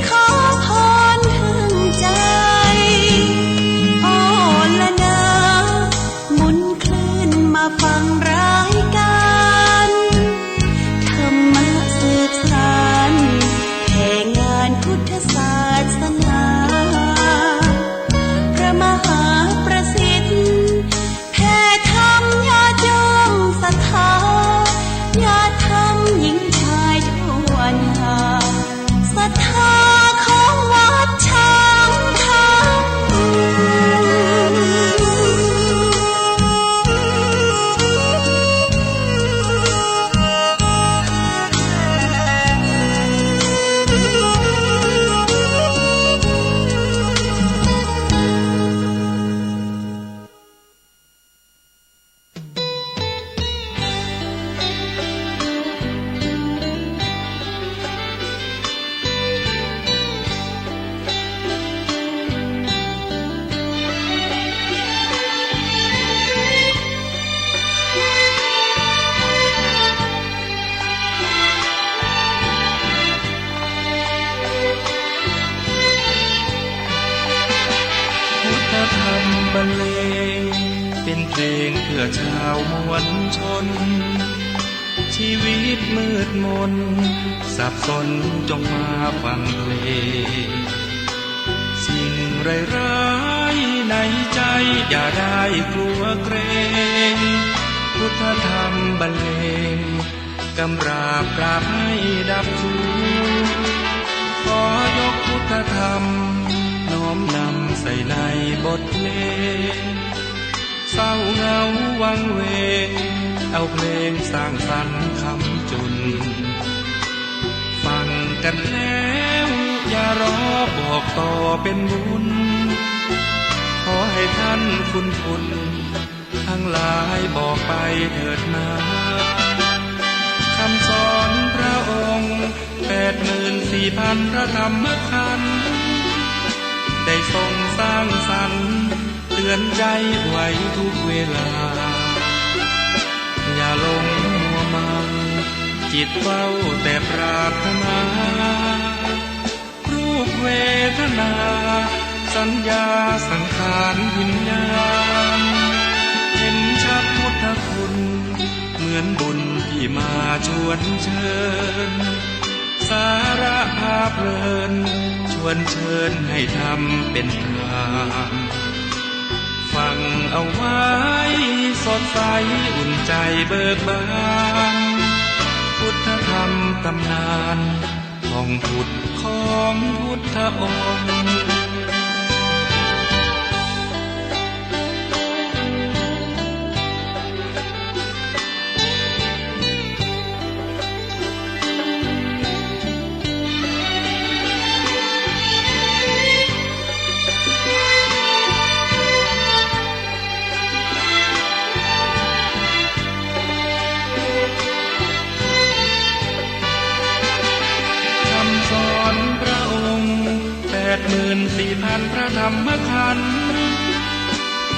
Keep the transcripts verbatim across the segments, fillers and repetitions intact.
ขอพรเถิงใจ๋ อ้อละนา หมุนคลื่นมาฟังรายก๋าร ธรรมะสืบสาน แผ่งานพุทธศาสนา พระมหาประสิทธิ์ แผ่ธรรมญาติโยมศรัทธา ญาติธรรมหญิงชายทั่วหน้า ศรัทธาของวัดช้างคำ พุทธธรรมบรรเลง เป๋นเพลงเปื้อชาวมวลชน ชีวิตมืดมน สับสนจงมาฟังเพลง สิ่งร้ายๆในใจ๋อย่าได้กลัวเกรง พุทธธรรมบรรเลง กำราบกราบให้ดับทุกข์ ขอยกพุทธธรรม น้อมนำใส่ในบทเพลง เศร้าเหงาวังเวง เอาเพลงสร้างสรรค์คำจุน ฟังกั๋นแล้วอย่ารอบอกต่อเป๋นบุญ ขอให้ท่านคุณคุณ ทั้งหลายบอกไปเถิดนา คำสอนพระองค์ แปดหมื่นสี่พันพระธรรมขันธ์ ได้ทรงสร้างสรรค์ เตือนใจ๋ไว้ทุกเวลา อย่าหลงมัวเมา จิตเฝ้าแต่ปรารถนา รูปเวทนา สัญญาสังขารวิญญาณ เห็นชัดพุทธคุณ เหมือนบุญที่มาชวนเชิญ สาระพาเพลิน ชวนเชิญให้ทำเป๋นทาน ฟังเอาไว้สดใสอุ่นใจ๋เบิกบาน พุทธธรรมตำนาน ท่องพุทธของพุทธองค์ คำสอนพระองค์ แปดหมื่นสี่พันพระธรรมขันธ์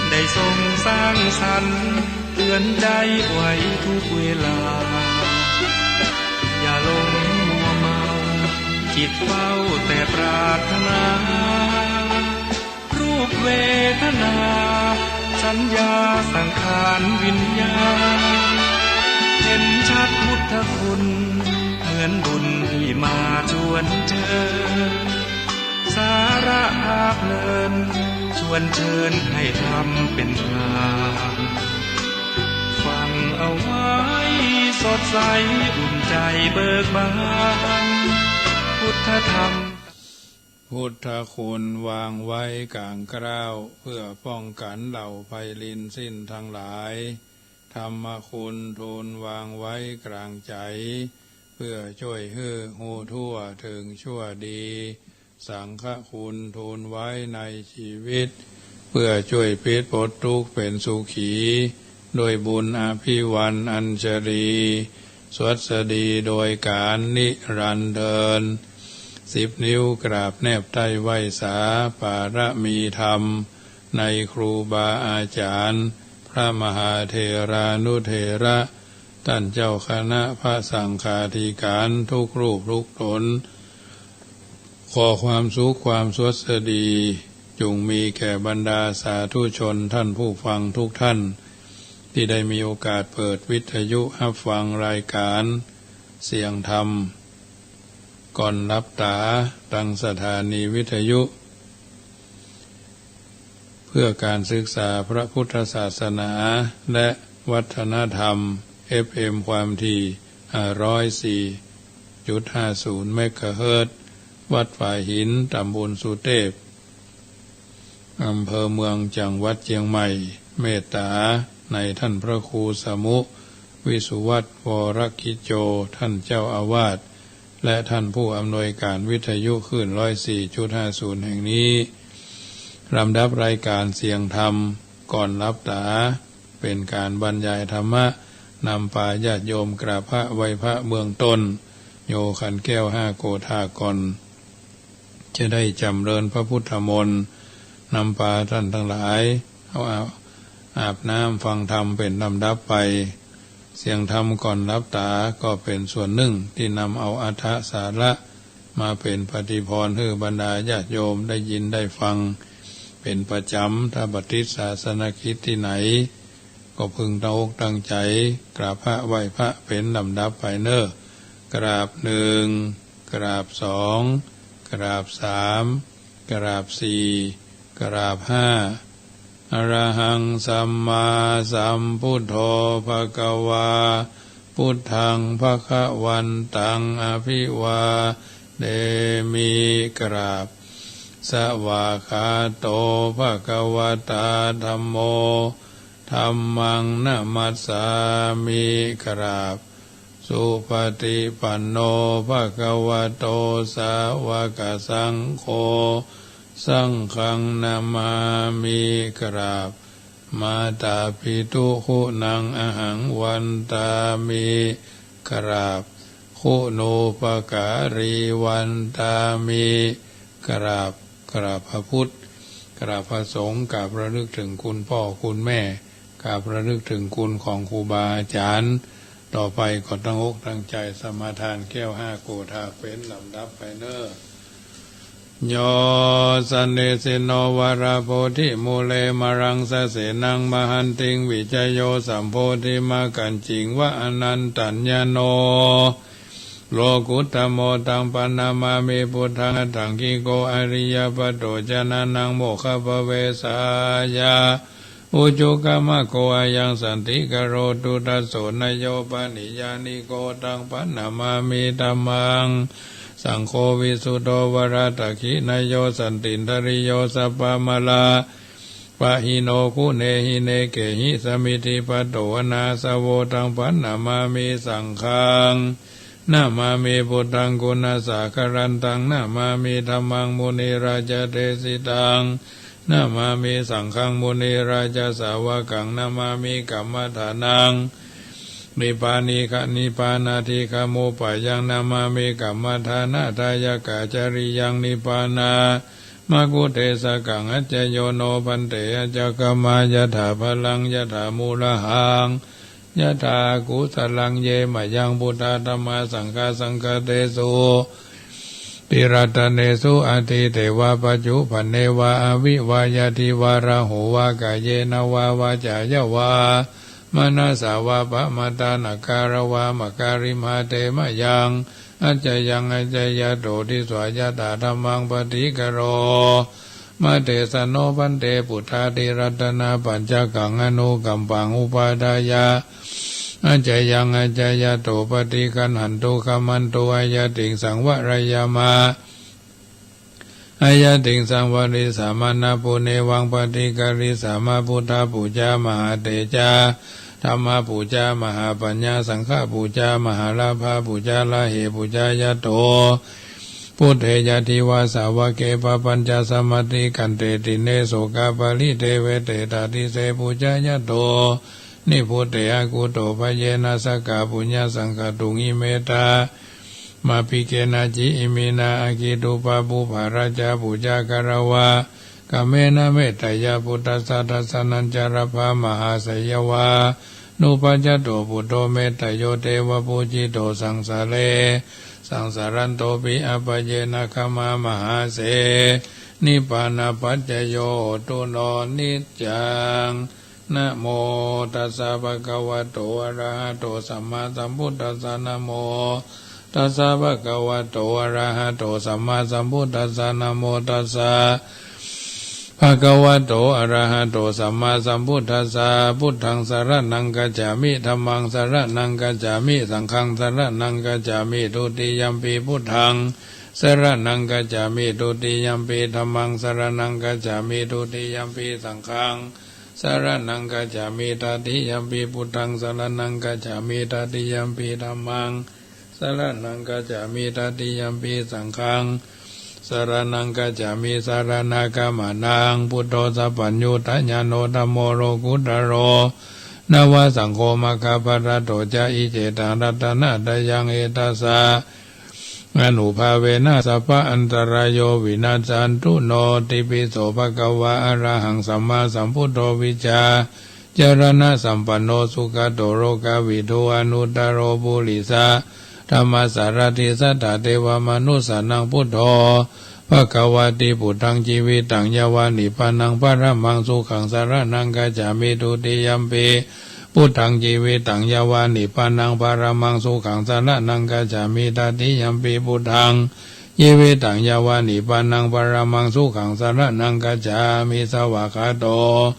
ได้ทรงสร้างสรรค์ เตือนใจ๋ไว้ทุกเวลา อย่าหลงมัวเมา จิตเฝ้าแต่ปรารถนา รูปเวทนา สัญญาสังขารวิญญาณ เห็นชัดพุทธคุณ เหมือนบุญที่มาชวนเชิญ สาระพาเพลิน ชวนเชิญให้ทำเป๋นทาน ฟังเอาไว้สดใสอุ่นใจ๋เบิกบาน พุทธธรรม พุทธคุณวางไว้ก๋างเกล้า เพื่อป้องกั๋นเหล่าภัยรินสิ้นทั้งหลาย ธรรมคุณทูลวางไว้ก๋างใจ๋ เพื่อจ้วยหื้อฮู้ทั่วเถิงชั่วดี สังฆคุณทูลไว้ในชีวิต เพื่อจ้วยพลิกป๊นทุกข์เป๋นสุขี ด้วยบุญอภิวรรณอัญชลี สวัสดีโดยก๋าลนิรันดร์เทอญ สิบนิ้วกราบแนบใต้ไหว้สา ปารมีธรรม ในครูบาอาจ๋ารย์ พระมหาเถรานุเถระ ต้านเจ้าคณะพระสังฆาธิก๋านทุกรูปทุกต๋น ขอความสุขความสวัสดี จุ่งมีแก่บรรดาสาธุชนท่านผู้ฟังทุกท่าน ตี้ได้มีโอกาสเปิดวิทยุฮับฟังรายก๋านเสียงธรรม ก่อนหลับต๋า ตังสถานีวิทยุ เพื่อก๋านศึกษาพระพุทธศาสนาและวัฒนธรรม เอฟเอ็ม ความถี่ ห้าร้อยสี่จุดห้าศูนย์ เมกะเฮิรตซ์ วัดฝายหิน ต๋ำบลสุเตพ อำเภอเมือง จังหวัดเจียงใหม่ เมตต๋าในท่านพระครูสมุ วิสุวัฒน์ วรกิจโจ ท่านเจ้าอาวาส และท่านผู้อำนวยการวิทยุคลื่น ร้อยสี่จุดห้าศูนย์ แห่งนี้ ลำดับรายการเสียงธรรมก่อนหลับต๋า เป๋นการบรรยายธรรมะ นำปาญาติโยมกราบพระไหว้พระเบื้องต้น โยคันแก้วห้าโกฏาก่อน จะได้จ๋ำเริญพระพุทธมนต์ นำปาต้านตังหลาย เอาอาบ อาบน้ำฟังธรรมเป๋นลำดับไป เสียงธรรมก่อนหลับต๋าก็เป๋นส่วนนึ่งตี้นำเอาอรรถสาระมาเป๋นปฏิภรณ์หื้อบรรดาญาติโยมได้ยินได้ฟังเป๋นประจ๋ำ ถ้าบ่ติดศาสนกิจตี้ไหน ก็พึงตั้งอกตั้งใจ๋กราบพระไหว้พระเป๋นลำดับไปเน่อ กราบหนึ่ง กราบสอง กราบสาม กราบสี่ กราบห้า อะระหัง สัมมาสัมพุทโธ ภะคะวา พุทธัง ภะคะวันตัง อะภิวาเทมิ กราบ สวากขาโต ภะคะวะตา ธัมโม ธัมมัง นะมัสสามิ กราบ สุปะฏิปันโน ภะคะวะโต สาวกสังโฆ สังฆัง นะมามิ กราบ มาตาปิตุ คุณัง อะหัง วันตามิ กราบ คุณูปการี วันตามิ กราบ กราบพระพุทธ กราบพระสงฆ์ กราบระลึกถึงคุณพ่อคุณแม่ กราบระลึกถึงคุณของครูบาอาจ๋ารย์ ต่อไปก็ตั้งอกตั้งใจ๋สมาทานแก้วห้าโกฏาเป๋นลำดับไปเน่อ โย สะเนสสิโน วะระโพธิมูเล มะรังสะเสนัง มะหันติง วิจโย สัมโพธิมักขัญญิง วะอะนันตัญญโณ โลกุตโม ตังปะนะมามิ พุทธัง อัตถังคิโก อะริยะปะโต จะนะนัง โมคคะปะเวสสะยะ อุจุกะมะโก อะยังสันติกะโรตุ ทัสโส นะโย ปะนิยานิโก ตังปะนะมามิ ธัมมัง สังโฆ วิสุทโธ วะระตะขินะโย สันตินทะริโย สัพพะมะลาปะหิโน กุเณหิเนเกหิ สะมิทธิปะโต อะนาสะโว ตังปะนะมามิ สังฆัง นะมามิ พุทธัง กุณะสาคะรันตัง นะมามิ ธัมมัง มุนิราจะเตสิตัง นะมามิ สังฆัง มุนิราจะสาวกัง นะมามิ กัมมะฐานัง นิพพานิกะ นิพพานาทิกะมุปปะยัง นะมามิ กัมมะฐานะทายะกะ จะริยัง นิพพานะ มะกุเตสกัง อัจจโยโน ภันเต อัจจคมะ ยะถาพะลัง ยะถามูลหัง ยะถากุสะลัง เยมะยัง พุทธา ธัมมา สังฆา สังฆะเตสุ ติรัตเนสุ อะตีเตวะ ปัจจุบันเนวะ อะวิวะยะติวะ ระโหวะ กะเยนะวะ วาจายะวะ มะนะสาวะ ปะมะตะนะ กะระวะมะ กะริมหะเตมะยัง อัจจยัง อัจจยะโต ทิสสะ ยะถาธัมมัง ปะติกะโร มะเตสะโน ภันเต ปุทธาทิรัตตะนะปัจจกัง อะนุกัมปัง อุปาทายะ อัจจยัง อัจจยะโต ปะติกัณหันตุ ขะมันตุ อะยะติงสังวะระยะมะ อะยะติงสังวะริสะมะ นะปุเนวัง ปะติกะริสะมะ พุทธปูจา มหาเตจา ธัมมปูจา มหาปัญญา สังฆปูจา มหาลาภาปูจา ละเหปูจายะโต พุทเทยะทิวาสาวะเก ปะปัญจะสะมะติกันเต ติเณ โสกาปะริเทเวเต ตะติเสปูจายะโต นิพพุเต อะกุโต ภะเยนะ สะกะปุญญะสังขะตุง อิเมตะมะปิเกนะ จิ อิมินะ อะกิตุปะปุปปะราชาปูจา กะระวะ กะเมนะ เมตตะยะ พุทธัสสะ ทัสสะนัญจะระพะมะหาเสยะวา นุปัจจะโต ปุตโต เมตตะโย เตวะปูจิโต สังสะเร saṃsārantopi appayenāgamā mahāse nibbānapaccayo hotu no niccaṃ. Namo tassa bhagavato arahato sammāsambuddhassa. Namo tassa bhagavato arahato sammāsambuddhassa. Namo tassa bhagavato arahato sammāsambuddhassa. Buddhaṃ saraṇaṃ gacchāmi. Dhammaṃ saraṇaṃ gacchāmi. Saṅghaṃ saraṇaṃ gacchāmi. Dutiyampi buddhaṃ saraṇaṃ gacchāmi. Dutiyampi dhammaṃ saraṇaṃ gacchāmi. Dutiyampi saṅghaṃ saraṇaṃ gacchāmi. Tatiyampi buddhaṃ saraṇaṃ gacchāmi. Tatiyampi dhammaṃ saraṇaṃ gacchāmi. Tatiyampi saṅghaṃ saraṇaṃ gacchāmi. Saraṇagamanaṃ. Buddho sabbaññutañāṇo dhammo lokuttaro nava saṅgho maggaphalaṭṭho ca. Iccetaṃ ratanattayaṃ etassa ānubhāvena sabba antarāyo vinassantu no. Itipi so bhagavā arahaṃ sammāsambuddho vijjācaraṇasampanno sugato lokavidū anuttaro purisadammasārathi satthā devamanussānaṃ buddho bhagavāti. Buddhaṃ jīvitaṃ yāva nibbānaṃ paramaṃ sukhaṃ saraṇaṃ gacchāmi. Dutiyampi buddhaṃ jīvitaṃ yāva nibbānaṃ paramaṃ sukhaṃ saraṇaṃ gacchāmi. Tatiyampi buddhaṃ jīvitaṃ yāva nibbānaṃ paramaṃ sukhaṃ saraṇaṃ gacchāmi. Svākkhāto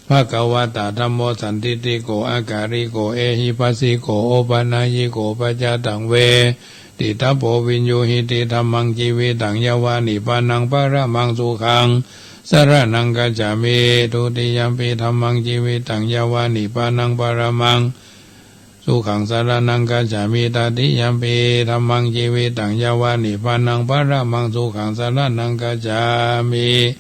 bhagavatā dhammo sandiṭṭhiko akāliko ehipassiko opanayiko paccattaṃ veditabbo viññūhīti. Dhammaṃ jīvitaṃ yāva nibbānaṃ paramaṃ sukhaṃ saraṇaṃ gacchāmi. Dutiyampi dhammaṃ jīvitaṃ yāva nibbānaṃ paramaṃ sukhaṃ saraṇaṃ gacchāmi. Tatiyampi dhammaṃ jīvitaṃ yāva nibbānaṃ paramaṃ sukhaṃ saraṇaṃ gacchāmi.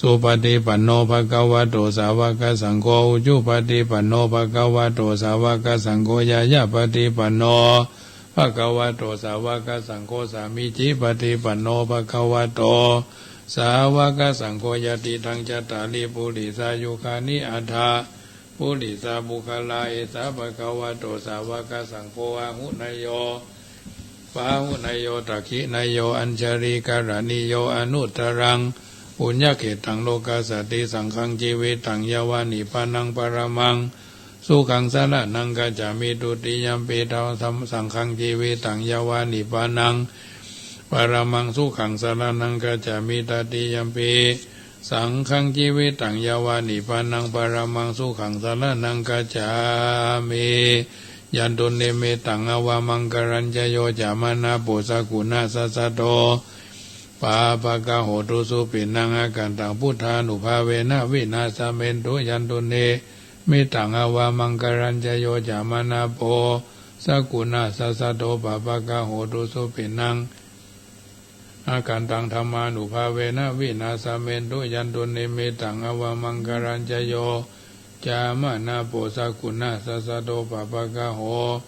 Supaṭipanno bhagavato sāvakasaṅgho, ujupaṭipanno bhagavato sāvakasaṅgho, ñāyapaṭipanno bhagavato sāvakasaṅgho, sāmīcipaṭipanno bhagavato sāvakasaṅgho, yadidaṃ cattāri purisayugāni aṭṭha purisapuggalā, esa bhagavato sāvakasaṅgho, āhuneyyo pāhuneyyo dakkhiṇeyyo añjalikaraṇīyo anuttaraṃ puññakkhettaṃ lokassāti. Saṅghaṃ jīvitaṃ yāva nibbānaṃ paramaṃ sukhaṃ saraṇaṃ gacchāmi. Dutiyampi dhammaṃ saṅghaṃ jīvitaṃ yāva nibbānaṃ paramaṃ sukhaṃ saraṇaṃ gacchāmi. Tatiyampi saṅghaṃ jīvitaṃ yāva nibbānaṃ paramaṃ sukhaṃ saraṇaṃ gacchāmi. Yandunnimittaṃ avamaṅgalañca yo cāmanāpo sakuṇassa saddo pāpaggaho dussupinaṃ akantaṃ buddhānubhāvena vināsamentu. Yandunnimittaṃ avamaṅgalañca yo cāmanāpo sakuṇassa saddo pāpaggaho dussupinaṃ akantaṃ dhammānubhāvena vināsamentu. Yandunnimittaṃ avamaṅgalañca yo cāmanāpo sakuṇassa saddo pāpaggaho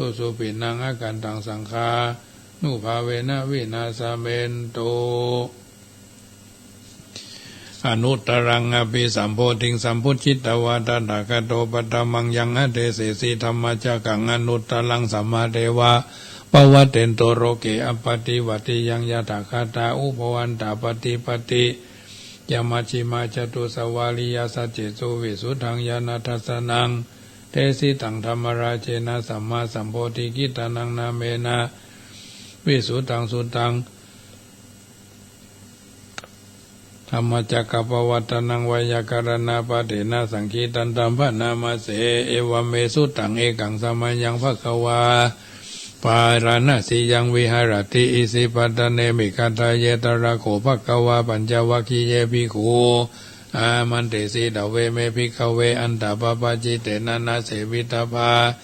dussupinaṃ akantaṃ saṅghānubhāvena vināsamentu. Anuttaraṃ abhisambodhiṃ sambujjhitvā tathāgato paṭhamaṃ yaṃ adesesi dhammacakkaṃ anuttaraṃ sammā devā pavattento loke appaṭivattiyaṃ. Yathāgatā ubho antā paṭipatti ca majjhimā catusavariyasaccesu visuddhaṃ ñāṇadassanaṃ desitaṃ dhammarājena sammāsambodhikittanaṃ nāmena visuddhaṃ suttaṃ dhammacakkappavattanānaṃ veyyākaraṇapāṭhena saṅkhittaṃ taṃ bhaṇāma se. Evaṃ me sutaṃ. Ekaṃ samayaṃ bhagavā bārāṇasiyaṃ viharati isipatane migadāye. Tatra kho bhagavā pañcavaggiye bhikkhū āmantesi. Dveme bhikkhave antā pabbajitena na sevitabbā.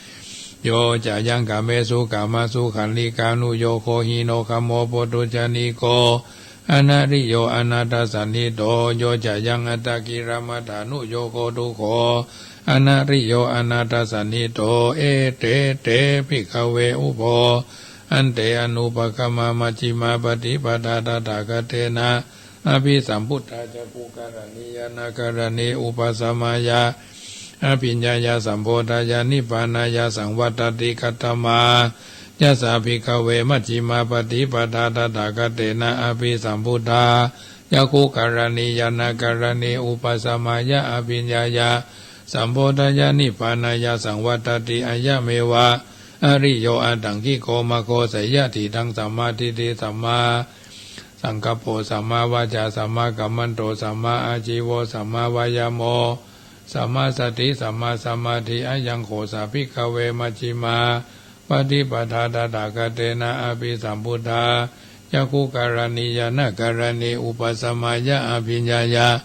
Yo cāyaṃ kāmesu kāmasukhallikānuyogo hīno gammo pothujjaniko anariyo anatthasañhito, yo cāyaṃ attakilamathānuyogo dukkho anariyo anatthasañhito, ete te bhikkhave ubho ante anupagamma majjhimā paṭipadā tathāgatena abhisambuddhā cakkhukaraṇī ñāṇakaraṇī upasamāya abhiññāya sambodhāya nibbānāya saṃvattati. Katamā Yassa bhikkhave majjhimā paṭipadā tathāgatena abhisambuddhā cakkhukaraṇī ñāṇakaraṇī upasamāya abhiññāya sambodhāya nibbānāya saṃvattati, ayameva ariyo aṭṭhaṅgiko maggo. Seyyathīdaṃ: sammādiṭṭhi sammāsaṅkappo sammāvācā sammākammanto sammāājīvo sammāvāyāmo sammāsati sammāsamādhi. Ayaṃ kho sā bhikkhave majjhimā paṭipadā tathāgatena abhisambuddhā cakkhukaraṇī ñāṇakaraṇī upasamāya abhiññāya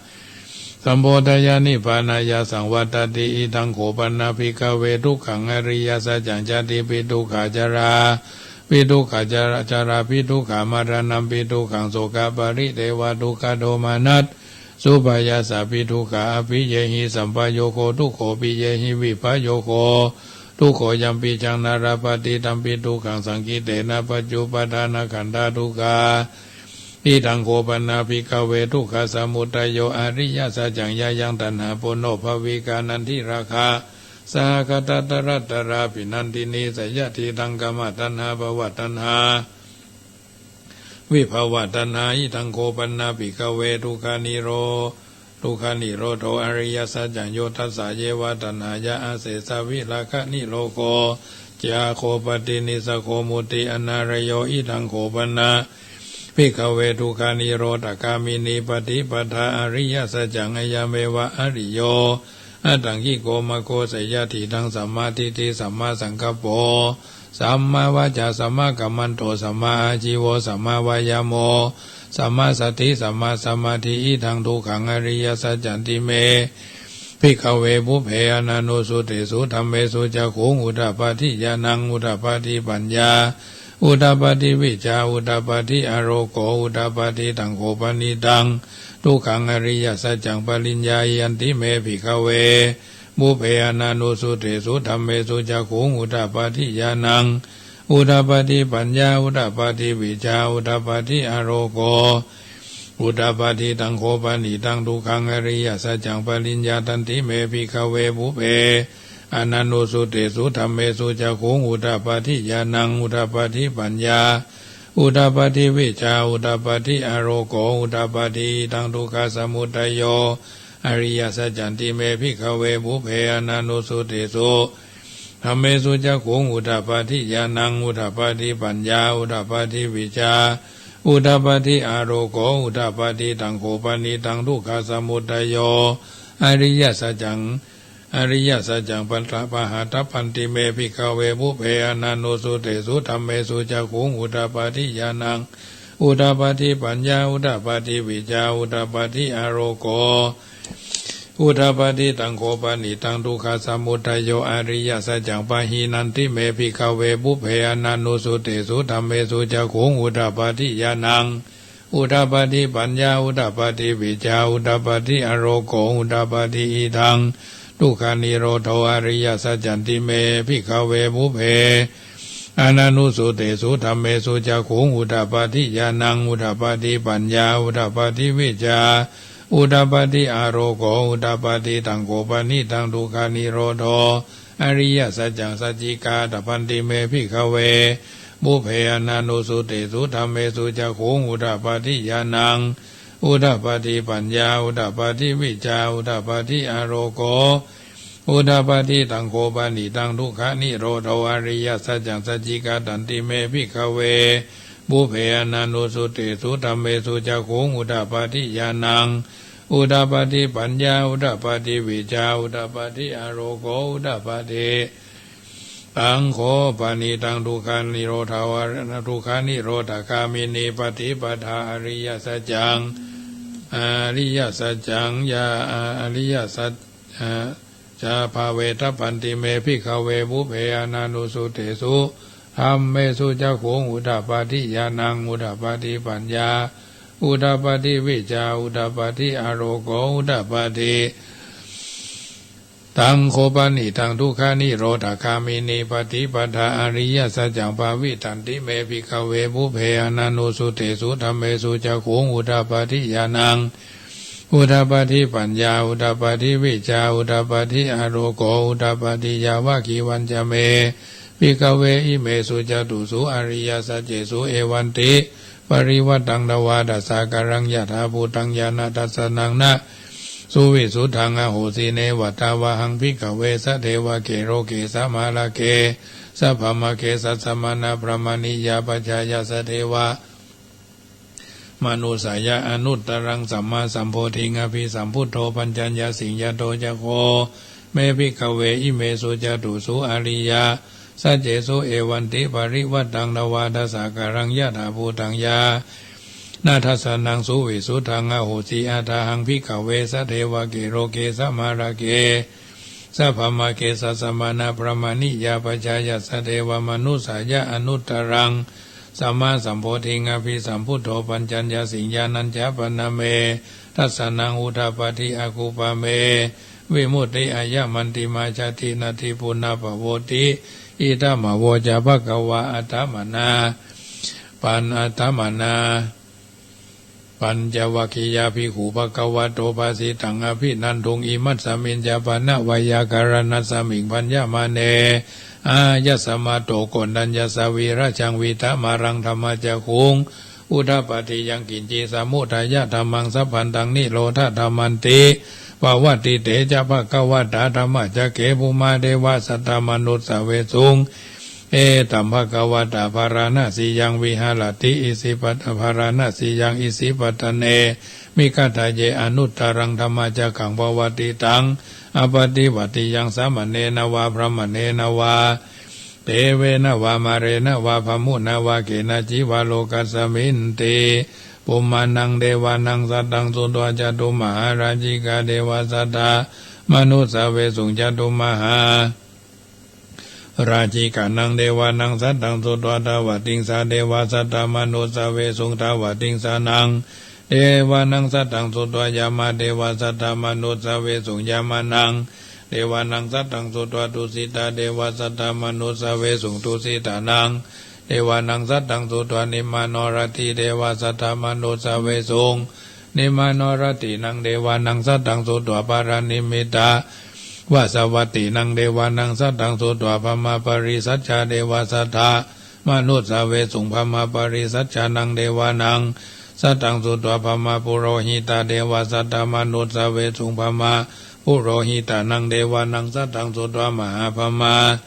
sambodhāya nibbānāya saṃvattati. Idaṃ kho pana bhikkhave dukkhaṃ ariyasaccaṃ: jātipi dukkhā jarāpi dukkhā jarāpi dukkhā maraṇampi dukkhaṃ sokaparidevadukkhadomanassupāyāsāpi dukkhā appiyehi sampayogo dukkho piyehi vippayogo dukkho yampicchaṃ na labhati tampi dukkhaṃ saṅkhittena pañcupādānakkhandhā dukkhā. Idaṃ kho pana bhikkhave dukkhasamudayo ariyasaccaṃ: yāyaṃ taṇhā ponobbhavikā nandirāgasahagatā tatratatrābhinandinī seyyathīdaṃ: kāmataṇhā bhavataṇhā vibhavataṇhā. Idaṃ kho pana bhikkhave dukkhanirodho dukkhanirodho ariyasaccaṃ: yo tassāyeva taṇhāya asesavirāganirodho cāgo paṭinissaggo mutti anālayo. Idaṃ kho pana bhikkhave dukkhanirodhagāminī paṭipadā ariyasaccaṃ: ayameva ariyo aṭṭhaṅgiko maggo. Seyyathīdaṃ: sammādiṭṭhi sammāsaṅkappo sammāvācā sammākammanto sammāājīvo sammāvāyāmo sammāsati sammāsamādhi. Idaṃ dukkhaṃ ariyasaccanti me bhikkhave pubbe ananussutesu dhammesu cakkhuṃ udapādi ñāṇaṃ udapādi paññā udapādi vijjā udapādi āloko udapādi. Taṃ kho panidaṃ dukkhaṃ ariyasaccaṃ pariññeyyanti me bhikkhave pubbe ananussutesu dhammesu cakkhuṃ udapādi ñāṇaṃ udapādi paññā udapādi vijjā udapādi āloko udapādi. Taṃ kho panidaṃ dukkhaṃ ariyasaccaṃ pariññātanti me bhikkhave pubbe ananussutesu dhammesu cakkhuṃ udapādi ñāṇaṃ udapādi paññā udapādi vijjā udapādi āloko udapādi. Idaṃ dukkhasamudayo ariyasaccanti me bhikkhave pubbe ananussutesu dhammesu cakkhuṃ udapādi ñāṇaṃ udapādi paññā udapādi vijjā udapādi āloko udapādi. Taṃ kho panidaṃ dukkhasamudayo ariyasaccaṃ ariyasaccaṃ pahātabbanti me bhikkhave pubbe ananussutesu dhammesu cakkhuṃ udapādi ñāṇaṃ udapādi paññā udapādi vijjā udapādi āloko udapādi. Taṃ kho panidaṃ dukkhasamudayo ariyasaccaṃ pahīnanti me bhikkhave pubbe ananussutesu dhammesu cakkhuṃ udapādi ñāṇaṃ udapādi paññā udapādi vijjā udapādi āloko udapādi. Idaṃ dukkhanirodho ariyasaccanti me bhikkhave pubbe ananussutesu dhammesu cakkhuṃ udapādi ñāṇaṃ udapādi paññā udapādi vijjā udapādi āloko udapādi. Taṃ kho panidaṃ dukkhanirodho ariyasaccaṃ sacchikātabbanti me bhikkhave pubbe ananussutesu dhammesu cakkhuṃ udapādi ñāṇaṃ udapādi paññā udapādi vijjā udapādi āloko udapādi. Taṃ kho panidaṃ dukkhanirodho ariyasaccaṃ sacchikatanti me bhikkhave pubbe ananussutesu dhammesu cakkhuṃ udapādi ñāṇaṃ udapādi paññā udapādi vijjā udapādi āloko udapādi. Taṃ kho panidaṃ dukkhanirodho dukkhanirodhagāminī paṭipadā ariyasaccaṃ ariyasaccaṃ ya ariyasac ca bhāvetabbanti me bhikkhave pubbe ananussutesu dhammesu cakkhuṃ udapādi ñāṇaṃ udapādi paññā udapādi vijjā udapādi āloko udapādi. Taṃ kho panidaṃ dukkhanirodhagāminī paṭipadā ariyasaccaṃ bhāvitanti me bhikkhave pubbe ananussutesu dhammesu cakkhuṃ udapādi ñāṇaṃ udapādi paññā udapādi vijjā udapādi āloko udapādi. Yāvakīvañca me Bhikkhave imesu catūsu ariyasaccesu evantiparivaṭṭaṃ dvādasākāraṃ yathābhūtaṃ ñāṇadassanaṃ na suvisuddhaṃ ahosi. Neva tāvāhaṃ bhikkhave sadevake loke samārake sabrahmake sassamaṇabrāhmaṇiyā pajāya sadevamanussāya anuttaraṃ sammāsambodhiṃ abhisambuddho paccaññāsiṃ. Yato ca kho me bhikkhave imesu catūsu ariyasaccesu evantiparivaṭṭaṃ dvādasākāraṃ yathābhūtaṃ ñāṇadassanaṃ suvisuddhaṃ ahosi. Athāhaṃ bhikkhave sadevake loke samārake sabrahmake sassamaṇabrāhmaṇiyā pajāya sadevamanussāya anuttaraṃ sammāsambodhiṃ abhisambuddho paccaññāsiṃ. Ñāṇañca pana me dassanaṃ udapādi, akuppā me vimutti, ayamantimā jāti, natthi punabbhavoti. Idamavoca bhagavā. Attamanā pan- attamanā pañcavaggiyā bhikkhū bhagavato bhāsitaṃ abhinanduṃ. Imasmiñca pana veyyākaraṇasmiṃ bhaññamāne āyasmato Koṇḍaññassa virajaṃ vītamalaṃ dhammacakkhuṃ udapādi: yaṃ kiñci samudayadhammaṃ sabbantaṃ nirodhadhammanti. Pavattite ca bhagavatā dhammacakke bhummā devā saddamanussāvesuṃ: etaṃ bhagavatā Bārāṇasiyaṃ viharati Isipat- Bārāṇasiyaṃ Isipatane Migadāye anuttaraṃ dhammacakkaṃ pavattitaṃ appaṭivattiyaṃ samaṇena vā brāhmaṇena vā devena vā mārena vā brahmunā vā kenaci vā lokasminti. Bhummānaṃ devānaṃ saddaṃ sutvā cātummahārājikā devā saddamanussāvesuṃ. Cātummahārājikānaṃ devānaṃ saddaṃ sutvā tāvatiṃsā devā saddamanussāvesuṃ. Tāvatiṃsānaṃ devānaṃ saddaṃ sutvā yāmā devā saddamanussāvesuṃ. Yāmānaṃ devānaṃ saddaṃ sutvā tusitā devā saddamanussāvesuṃ. Tusitānaṃ devānaṃ saddaṃ sutvā nimmānaratī devā saddamanussāvesuṃ. Nimmānaratīnaṃ devānaṃ saddaṃ sutvā paranimmitavasavattinaṃ devānaṃ saddaṃ sutvā brahmapārisajjā devā saddamanussāvesuṃ. Brahmapārisajjānaṃ devānaṃ saddaṃ sutvā brahmapurohitā devā saddamanussāvesuṃ. Brahmapurohitānaṃ devānaṃ saddaṃ sutvā mahābrahmā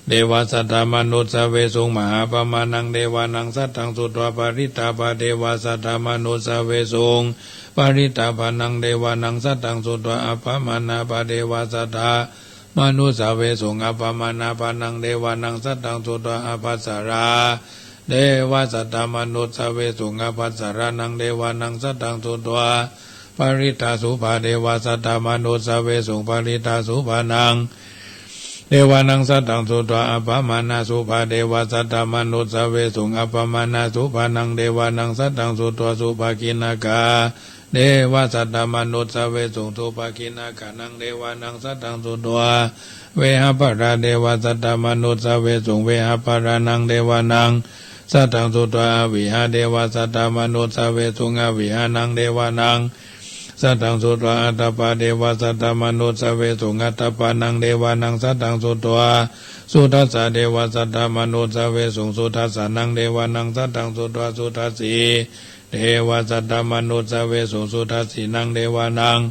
devā saddamanussāvesuṃ. Mahābrahmānaṃ devānaṃ saddaṃ sutvā parittābhā devā saddamanussāvesuṃ. Parittābhānaṃ devānaṃ saddaṃ sutvā appamāṇābhā devā saddamanussāvesuṃ. Appamāṇābhānaṃ devānaṃ saddaṃ sutvā ābhassarā devā saddamanussāvesuṃ. Ābhassarānaṃ devānaṃ saddaṃ sutvā parittāsubhā devā saddamanussāvesuṃ. Parittāsubhānaṃ devānaṃ saddaṃ sutvā appamāṇāsubhā devā saddamanussāvesuṃ. Appamāṇāsubhānaṃ devānaṃ saddaṃ sutvā subhakiṇhakā devā saddamanussāvesuṃ. Subhakiṇhakānaṃ devānaṃ saddaṃ sutvā vehapphalā devā saddamanussāvesuṃ. Vehapphalānaṃ devānaṃ saddaṃ sutvā avihā devā saddamanussāvesuṃ. Avihānaṃ devānaṃ saddaṃ sutvā atappā devā saddamanussāvesuṃ. Atappānaṃ devānaṃ saddaṃ sutvā sudassā devā saddamanussāvesuṃ. Sudassānaṃ devānaṃ saddaṃ sutvā sudassī devā saddamanussāvesuṃ. Sudassīnaṃ devānaṃ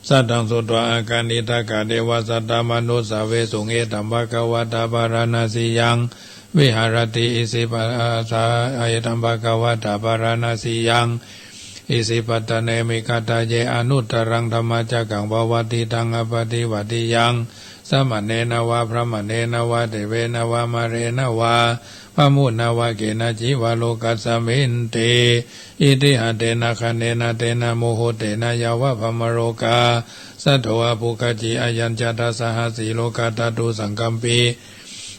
saddaṃ sutvā akaniṭṭhakā devā saddamanussāvesuṃ. Etaṃ bhagavatā Bārāṇasiyaṃ viharati Isipa- etaṃ bhagavatā Bārāṇasiyaṃ Isipatane Migadāye anuttaraṃ dhammacakkaṃ pavattitaṃ appaṭivattiyaṃ samaṇena vā brāhmaṇena vā devena vā mārena vā brahmunā vā kenaci vā lokasminti. Itiha tena khaṇena tena muhuttena yāva brahmalokā saddo abbhuggacchi. Ayañca dasasahassī lokadhātu saṅkampi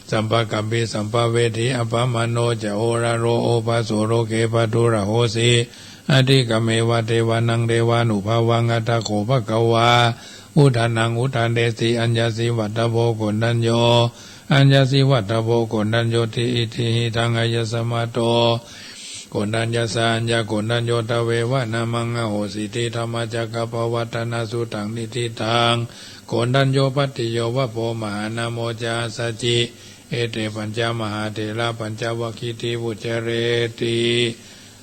sampakampi sampavedhi. Appamāṇo ca oḷāro obhāso loke pāturahosi. Atikkammeva devānaṃ devānubhāvaṃ. Atha kho bhagavā udānaṃ udānesi: Aññāsi vata bho Koṇḍañño, aññāsi vata bho Koṇḍaññoti. Itihidaṃ āyasmato Koṇḍaññassa aññākoṇḍañño tveva nāmaṃ ahosīti. Dhammacakkappavattanasuttaṃ. Niṭṭhitaṃ โกณฑัญโญ ภัตติโย วัพโพ มหานามโม จาสจิ เอเต ปัญจมหาเถระ ปัญจวัคคีติ วุจเรติ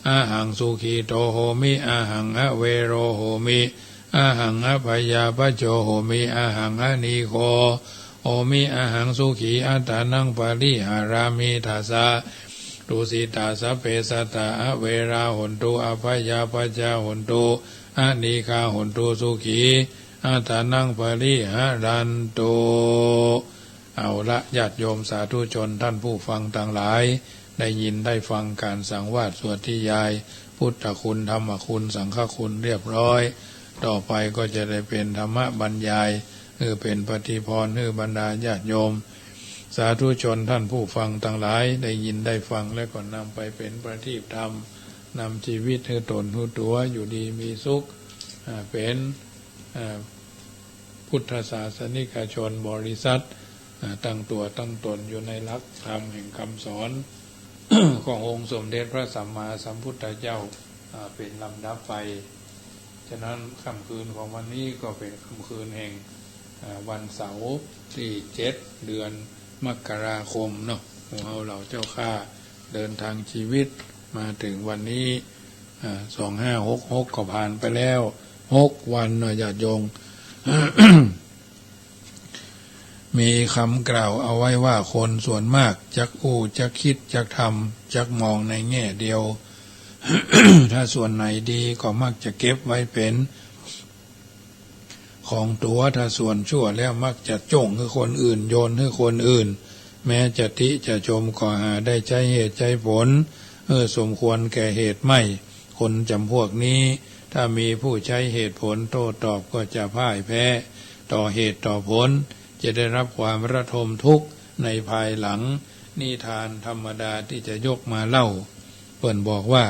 อะหัง สุขีโต โหมิ อะหัง อะเวโร โหมิ อะหัง อะพยาปัจโจ โหมิ อะหัง อะนีโค โหมิ อะหัง สุขี อัตตานัง ปะริหารามิ ทัสสะ ตุสิตา สัพเพ สัตตา อะเวรา โหนตุ อะพยาปัจจา โหนตุ อะนีฆา โหนตุ สุขี อัตตานัง ปะริหารันตุ เอาละ ญาติโยมสาธุชนท่านผู้ฟังตังหลาย ได้ยินได้ฟังก๋านสังวาสสวดนิยาย พุทธคุณ ธรรมคุณ สังฆคุณเรียบร้อย ต่อไปก็จะได้เป๋นธรรมบรรยาย หื้อเป๋นปฏิภรณ์ หื้อบรรดาญาติโยม สาธุชนท่านผู้ฟังตังหลาย ได้ยินได้ฟังแล้วก็นำไปเป๋นประทีปธรรม นำชีวิตหื้อตนหื้อตั๋วอยู่ดีมีสุข อ่า เป๋น อ่า พุทธศาสนิกชนบริสุทธิ์ อ่า ตั้งตั๋วตั้งตนอยู่ในหลักธรรมแห่งกำสอน ขององค์สมเด็จพระสัมมาสัมพุทธเจ้า อ่า เป๋นลำดับไป ฉะนั้นค่ำคืนของวันนี้ก็เป๋นค่ำคืนแห่ง อ่า วันเสาร์ตี้เจ็ด เดือนมกราคมเนาะ หมู่เฮาเหล่าเจ้าข้าเดินทางชีวิตมาเถิงวันนี้ อ่า สองห้าหกหก ก็ผ่านไปแล้วหกวันเนาะญาติโยม มีกำกล่าวเอาไว้ว่าคนส่วนมากจักอู้ จักกึ๊ด จักทำ จักมองในแง่เดียว ถ้าส่วนไหนดีก็มักจะเก็บไว้เป๋นของตั๋ว ถ้าส่วนชั่วแล้วมักจะจ้งหื้อคนอื่น โยนหื้อคนอื่น แม้จะติจะชมก็หาได้ใจ๊เหตุใจ๊ผล เออ สมควรแก่เหตุไม่ คนจ๋ำพวกนี้ ถ้ามีผู้ใจ๊เหตุผลโต้ตอบก็จะพ่ายแพ้ต่อเหตุต่อผล จะได้รับความระทมทุกข์ในภายหลัง นิทานธรรมดาตี้จะยกมาเล่า เปิ้นบอกว่า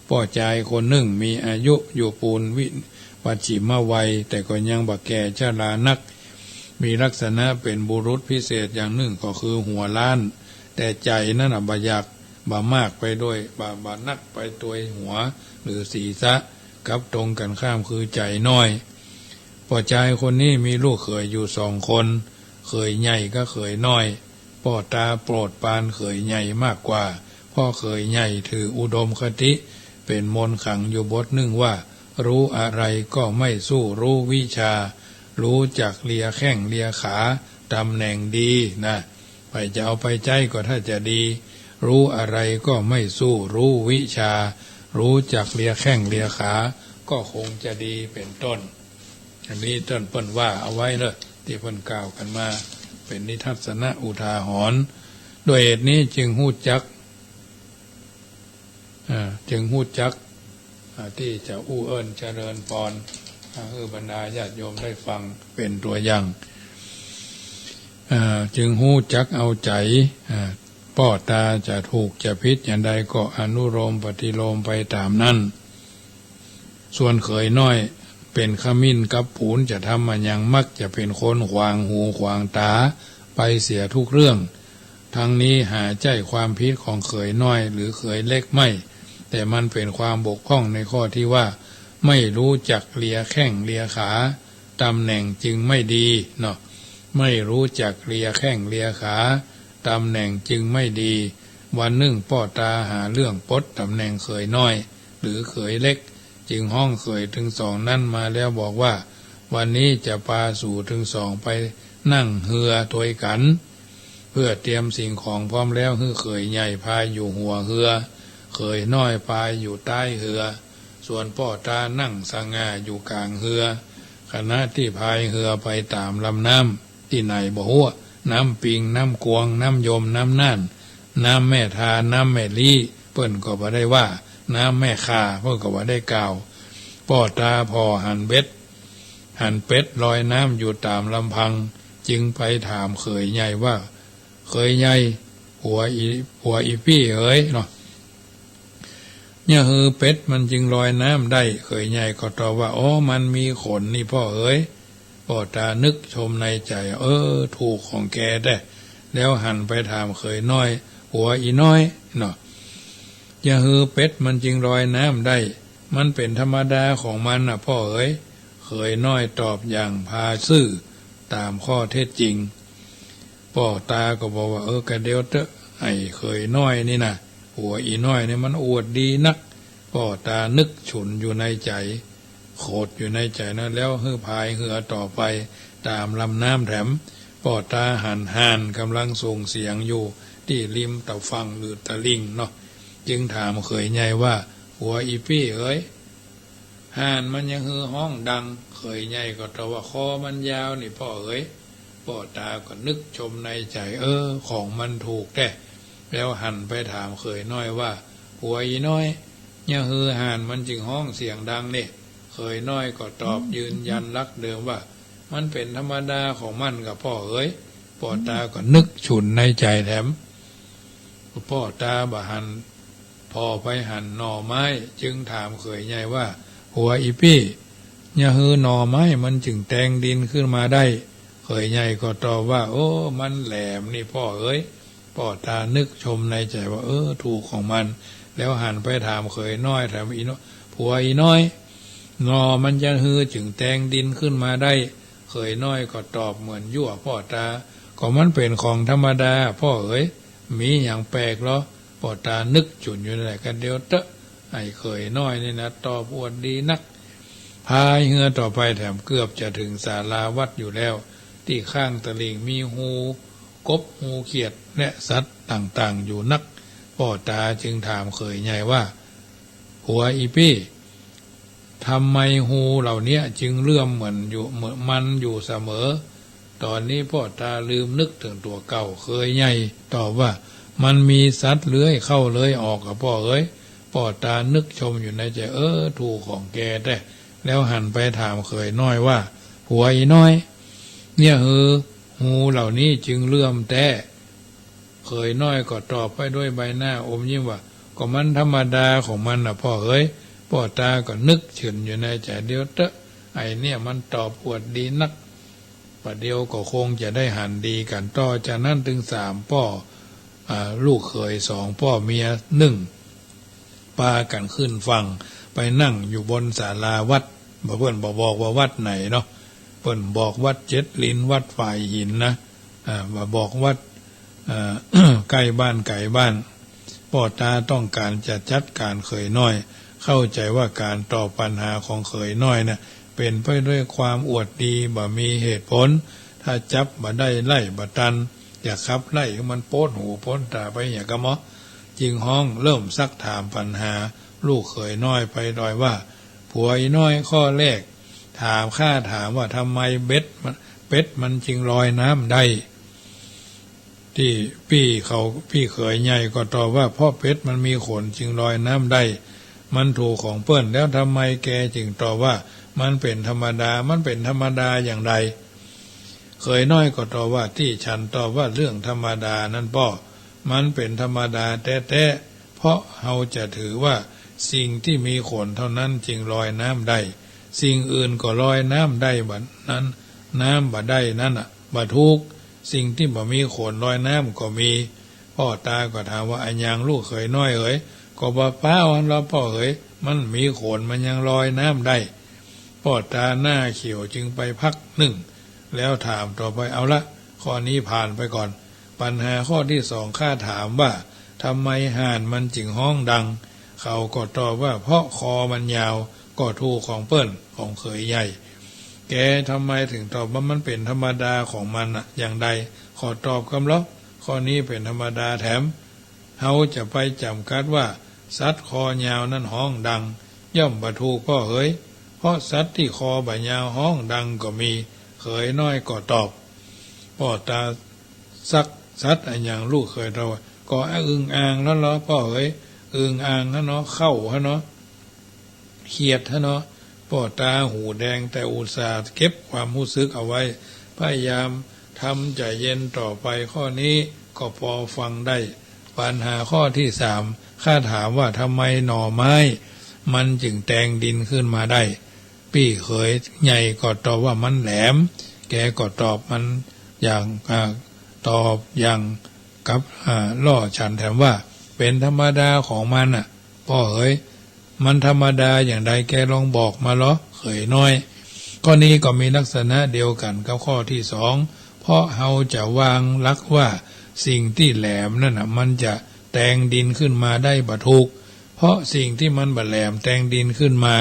ป้อจายคนนึ่งมีอายุอยู่ปูนวิ วัชฌิมวัย แต่ก็ยังบ่แก่ชรานัก มีลักษณะเป๋นบุรุษพิเศษอย่างนึ่งก็คือหัวล้าน แต่ใจ๋นั้นน่ะบ่อยาก บ่มากไปด้วย บ่ บ่นักไปตวยหัวหรือศีรษะ กับตรงกันข้ามคือใจ๋น้อย ป้อจายคนนี้มีลูกเขยอยู่สองคน เขยใหญ่กับเขยน้อย ป้อตาโปรดปรานเขยใหญ่มากกว่า เพราะเขยใหญ่ถืออุดมคติเป๋นมนต์ขลังอยู่บทนึ่งว่า รู้อะไรก็ไม่สู้รู้วิชา รู้จักเลียแข้งเลียขา ตำแหน่งดีนะ ใผจะเอาไปใจ๊ก็ถ้าจะดี รู้อะไรก็ไม่สู้รู้วิชา รู้จักเลียแข้งเลียขา ก็คงจะดี เป๋นต้น อันนี้ต้นเปิ้นว่าเอาไว้เนาะ ตี้เปิ้นกล่าวกั๋นมา เป๋นนิทัศนะอุทาหรณ์ ด้วยเหตุนี้จึงฮู้จัก อ่า จึงฮู้จัก อ่า ตี้จะอู้เอิ้นเจริญปอน อ่า หื้อบรรดาญาติโยมได้ฟังเป๋นตั๋วอย่าง อ่า จึงฮู้จักเอาใจ๋ อ่า ป้อตาจะถูกจะผิดอย่างใดก็อนุโลมปฏิโลมไปต๋ามนั้น ส่วนเขยน้อยเป๋นขมิ้นกับปูน จะทำอะหยังมักจะเป๋นคนขวางหูขวางต๋าไปเสียทุกเรื่อง ทั้งนี้หาใจ้ความผิดของเขยน้อยหรือเขยเล็กไม่ แต่มันเป๋นความบกพร่องในข้อตี้ว่า ไม่รู้จักเลียแข้งเลียขา ตำแหน่งจึงไม่ดีเนาะ ไม่รู้จักเลียแข้งเลียขา ตำแหน่งจึงไม่ดี วันนึ่งป้อตาหาเรื่องปลดตำแหน่งเขยน้อยหรือเขยเล็ก จึงฮ้องเขยตึงสองนั้นมาแล้วบอกว่า วันนี้จะปาสูตึงสองไปนั่งเฮือตวยกั๋น เพื่อเตรียมสิ่งของพร้อมแล้ว หื้อเขยใหญ่พายอยู่หัวเฮือ เขยน้อยพายอยู่ใต้เฮือ ส่วนป้อตานั่งสง่าอยู่ก๋างเฮือ ขณะตี้พายเฮือไปต๋ามลำน้ำ ตี้ไหนบ่ฮู้ น้ำปิง น้ำกวง น้ำยม น้ำน่าน น้ำแม่ทา น้ำแม่ลี้ เปิ้นก็บ่ได้ว่า น้ำแม่ข่า เปิ้นก็บ่ได้กล่าว ป้อตาผ่อหันเบ็ด หันเป็ดลอยน้ำอยู่ต๋ามลำพัง จึงไปถามเขยใหญ่ว่า เขยใหญ่ ผัวอี่ ผัวอี่ปี้เหยเนาะ เยียะหื้อเป็ดมันจึงลอยน้ำได้ เขยใหญ่ก็ตอบว่า อ๋อ มันมีขนนี่ป้อเหย ป้อตานึกชมในใจ๋ เออ ถูกของแกแต๊ แล้วหันไปถามเขยน้อย ผัวอี่น้อยเนาะ เยียะหื้อเป็ดมันจึงลอยน้ำได้ มันเป๋นธรรมดาของมันน่ะป้อเหย เขยน้อยตอบอย่างผาซื่อ ต๋ามข้อเท็จจริง ป้อตาก็บอกว่า เออ กะเดี๋ยวเต๊อะ ไอ้เขยน้อยนี่นะ ผัวอี่น้อยนี่มันอวดดีนัก ป้อตานึกฉุนอยู่ในใจ๋ โขดอยู่ในใจ๋นะ แล้วหื้อพายเฮือต่อไปต๋ามลำน้ำแถม ป้อตาหันห่านก่ำลังส่งเสียงอยู่ตี้ริมตะฝั่งหรือตะลิ่งเนาะ จึงถามเขยใหญ่ว่า ผัวอี่ปี้เอ๋ย ห่านมันหยังหื้อฮ้องดัง เขยใหญ่ก็ตอบว่า คอมันยาวนี่ป้อเอ๋ย ป้อตาก็นึกชมในใจ๋ เออ ของมันถูกแต๊ แล้วหันไปถามเขยน้อยว่า ผัวอี่น้อย หยังหื้อห่านมันจึงฮ้องเสียงดังนี่ เขยน้อยก็ตอบยืนยันหลักเดิมว่า มันเป๋นธรรมดาของมันก่ะป้อเอ๋ย ป้อตาก็นึกฉุนในใจ๋แถม ป้อตาบ่หัน ผ่อไปหันหน่อไม้ จึงถามเขยใหญ่ว่า ผัวอี่ปี้ หยังหื้อหน่อไม้มันจึงแตงดินขึ้นมาได้ เขยใหญ่ก็ตอบว่า โอ้ มันแหลมนี่ป้อเอ๋ย ป้อตานึกชมในใจ๋ว่า เออ ถูกของมัน แล้วหันไปถามเขยน้อยแถม อี่น้อย ผัวอี่น้อย หน่อมันหยังหื้อจึงแตงดินขึ้นมาได้ เขยน้อยก็ตอบเหมือนยั่วป้อตา ก็มันเป๋นของธรรมดาป้อเอ๋ย มีหยังแปลกลอ ป้อตานึกฉุนอยู่นั่นแหละ กะเดี๋ยวเต๊อะ ไอ้เขยน้อยนี่นะ ตอบอวดดีนัก พายเฮือต่อไปแถมเกือบจะเถิงศาลาวัดอยู่แล้ว ตี้ข้างตะลิ่งมีฮูกบฮูเขียดและสัตว์ต่างๆ อยู่นัก ป้อตาจึงถามเขยใหญ่ว่า ผัวอี่ปี้ ทำไมฮูเหล่าเนี้ยจึงเลื่อมเหมือนอยู่ เหมือนมันอยู่เสมอ ต๋อนนี้ป้อตาลืมนึกเถิงตั๋วเก่า เขยใหญ่ตอบว่า มันมีสัตว์เลื้อยเข้าเลื้อยออกก่ะป้อเอ๋ย ป้อตานึกชมอยู่ในใจ๋ เออ ถูกของแกแต๊ แล้วหันไปถามเขยน้อยว่า ผัวอี่น้อย หยังหื้อฮูเหล่านี้จึงเลื่อมแต๊ เขยน้อยก็ตอบไปด้วยใบหน้าอมยิ้มว่า ก็มันธรรมดาของมันน่ะป้อเอ๋ย ป้อตาก็นึกเฉื่อนอยู่ในใจ๋ เดี๋ยวเต๊อะ ไอ้เนี่ยมันตอบอวดดีนัก ประเดี๋ยวก็คงจะได้หันดีกั๋น ต่อจากนั้นตึงสามป้อ อ่า ลูกเขยสองป้อเมียนึ่ง ปากั๋นขึ้นฝั่งไปนั่งอยู่บนศาลาวัด บ่ เปิ้นบ่บอกว่าวัดไหนเนาะ เปิ้นบอกวัดเจ็ดลิ้น วัดฝายหินนะ อ่า บ่บอกวัด อ่า ใก้บ้านไก๋บ้าน ป้อตาต้องก๋านจะจัดก๋านเขยน้อย เข้าใจ๋ว่าก๋านตอบปัญหาของเขยน้อยน่ะ เป๋นไปด้วยความอวดดี บ่มีเหตุผล ถ้าจับบ่ได้ไล่บ่ตัน จะขับไล่หื้อมันป๊นหูป๊นต๋าไปเหียก่ำเมาะ จึงฮ้องเริ่มซักถามปัญหาลูกเขยน้อยไปดอยว่า ผัวอี่น้อย ข้อแรก ถาม ข้าถามว่าทำไมเบ็ดมัน เป็ดมันจึงลอยน้ำได้ ตี้ปี้เขา ปี้เขยใหญ่ก็ตอบว่า เพราะเป็ดมันมีขนจึงลอยน้ำได้ มันถูกของเปิ้น แล้วทำไมแกจึงตอบว่ามันเป๋นธรรมดา มันเป๋นธรรมดาอย่างใด เขยน้อยก็ตอบว่า ตี้ฉันตอบว่าเรื่องธรรมดานั้นป้อ มันเป๋นธรรมดาแต๊ๆ เพราะเฮาจะถือว่าสิ่งตี้มีขนเท่านั้นจึงลอยน้ำได้ สิ่งอื่นก็ลอยน้ำได้บ่นั้น น้ำบ่ได้นั้นน่ะ บ่ถูก สิ่งตี้บ่มีขนลอยน้ำก็มี ป้อตาก็ถามว่า อะหยังลูกเขยน้อยเอ๋ย ก็บ่ป๊าวหั้นลอป้อเอ๋ย มันมีขนมันยังลอยน้ำได้ ป้อตาหน้าเขียวจึงไปพักนึ่ง แล้วถามต่อไป เอาละ ข้อนี้ผ่านไปก่อน ปัญหาข้อตี้สอง ข้าถามว่าทำไมห่านมันจึงฮ้องดัง เขาก็ตอบว่าเพราะคอมันยาว ก็ถูกของเปิ้น ของเขยใหญ่ แกทำไมถึงตอบว่ามันเป๋นธรรมดาของมันน่ะ อย่างใด ขอตอบก่ำลอ ข้อนี้เป๋นธรรมดาแถม เฮาจะไปจ๋ำกัดว่าสัตว์คอยาวนั้นฮ้องดัง ย่อมบ่ถูกป้อเอ๋ย เพราะสัตว์ตี้คอบ่ยาวฮ้องดังก็มี เขยน้อยก็ตอบ ป้อตา สักสัตว์อะหยังลูกเขยตอบว่า ก็อึ่งอ่างหั้นลอป้อเอ๋ย อึ่งอ่างหั้นเนาะ เข้าหั้นเนาะ เขียดหั้นเนาะ ป้อตาหูแดง แต่อุตส่าห์เก็บความฮู้สึกเอาไว้ พยายามทำใจ๋เย็นต่อไป ข้อนี้ก็ปอฟังได้ ปัญหาข้อตี้สาม ข้าถามว่าทำไมหน่อไม้มันจึงแตงดินขึ้นมาได้ ปี้เขยใหญ่ก็ตอบว่ามันแหลม แกก็ตอบมันอย่าง อ่า ตอบอย่างกับ อ่า ล้อฉันแถมว่า เป๋นธรรมดาของมันน่ะ ป้อเอ๋ย มันธรรมดาอย่างใด แกลองบอกมาลอ เขยน้อย ข้อนี้ก็มีลักษณะเดียวกั๋นกับข้อตี้สอง เพราะเฮาจะวางหลักว่าสิ่งตี้แหลมนั้นน่ะ มันจะแตงดินขึ้นมาได้บ่ถูก เพราะสิ่งตี้มันบ่แหลมแตงดินขึ้นมา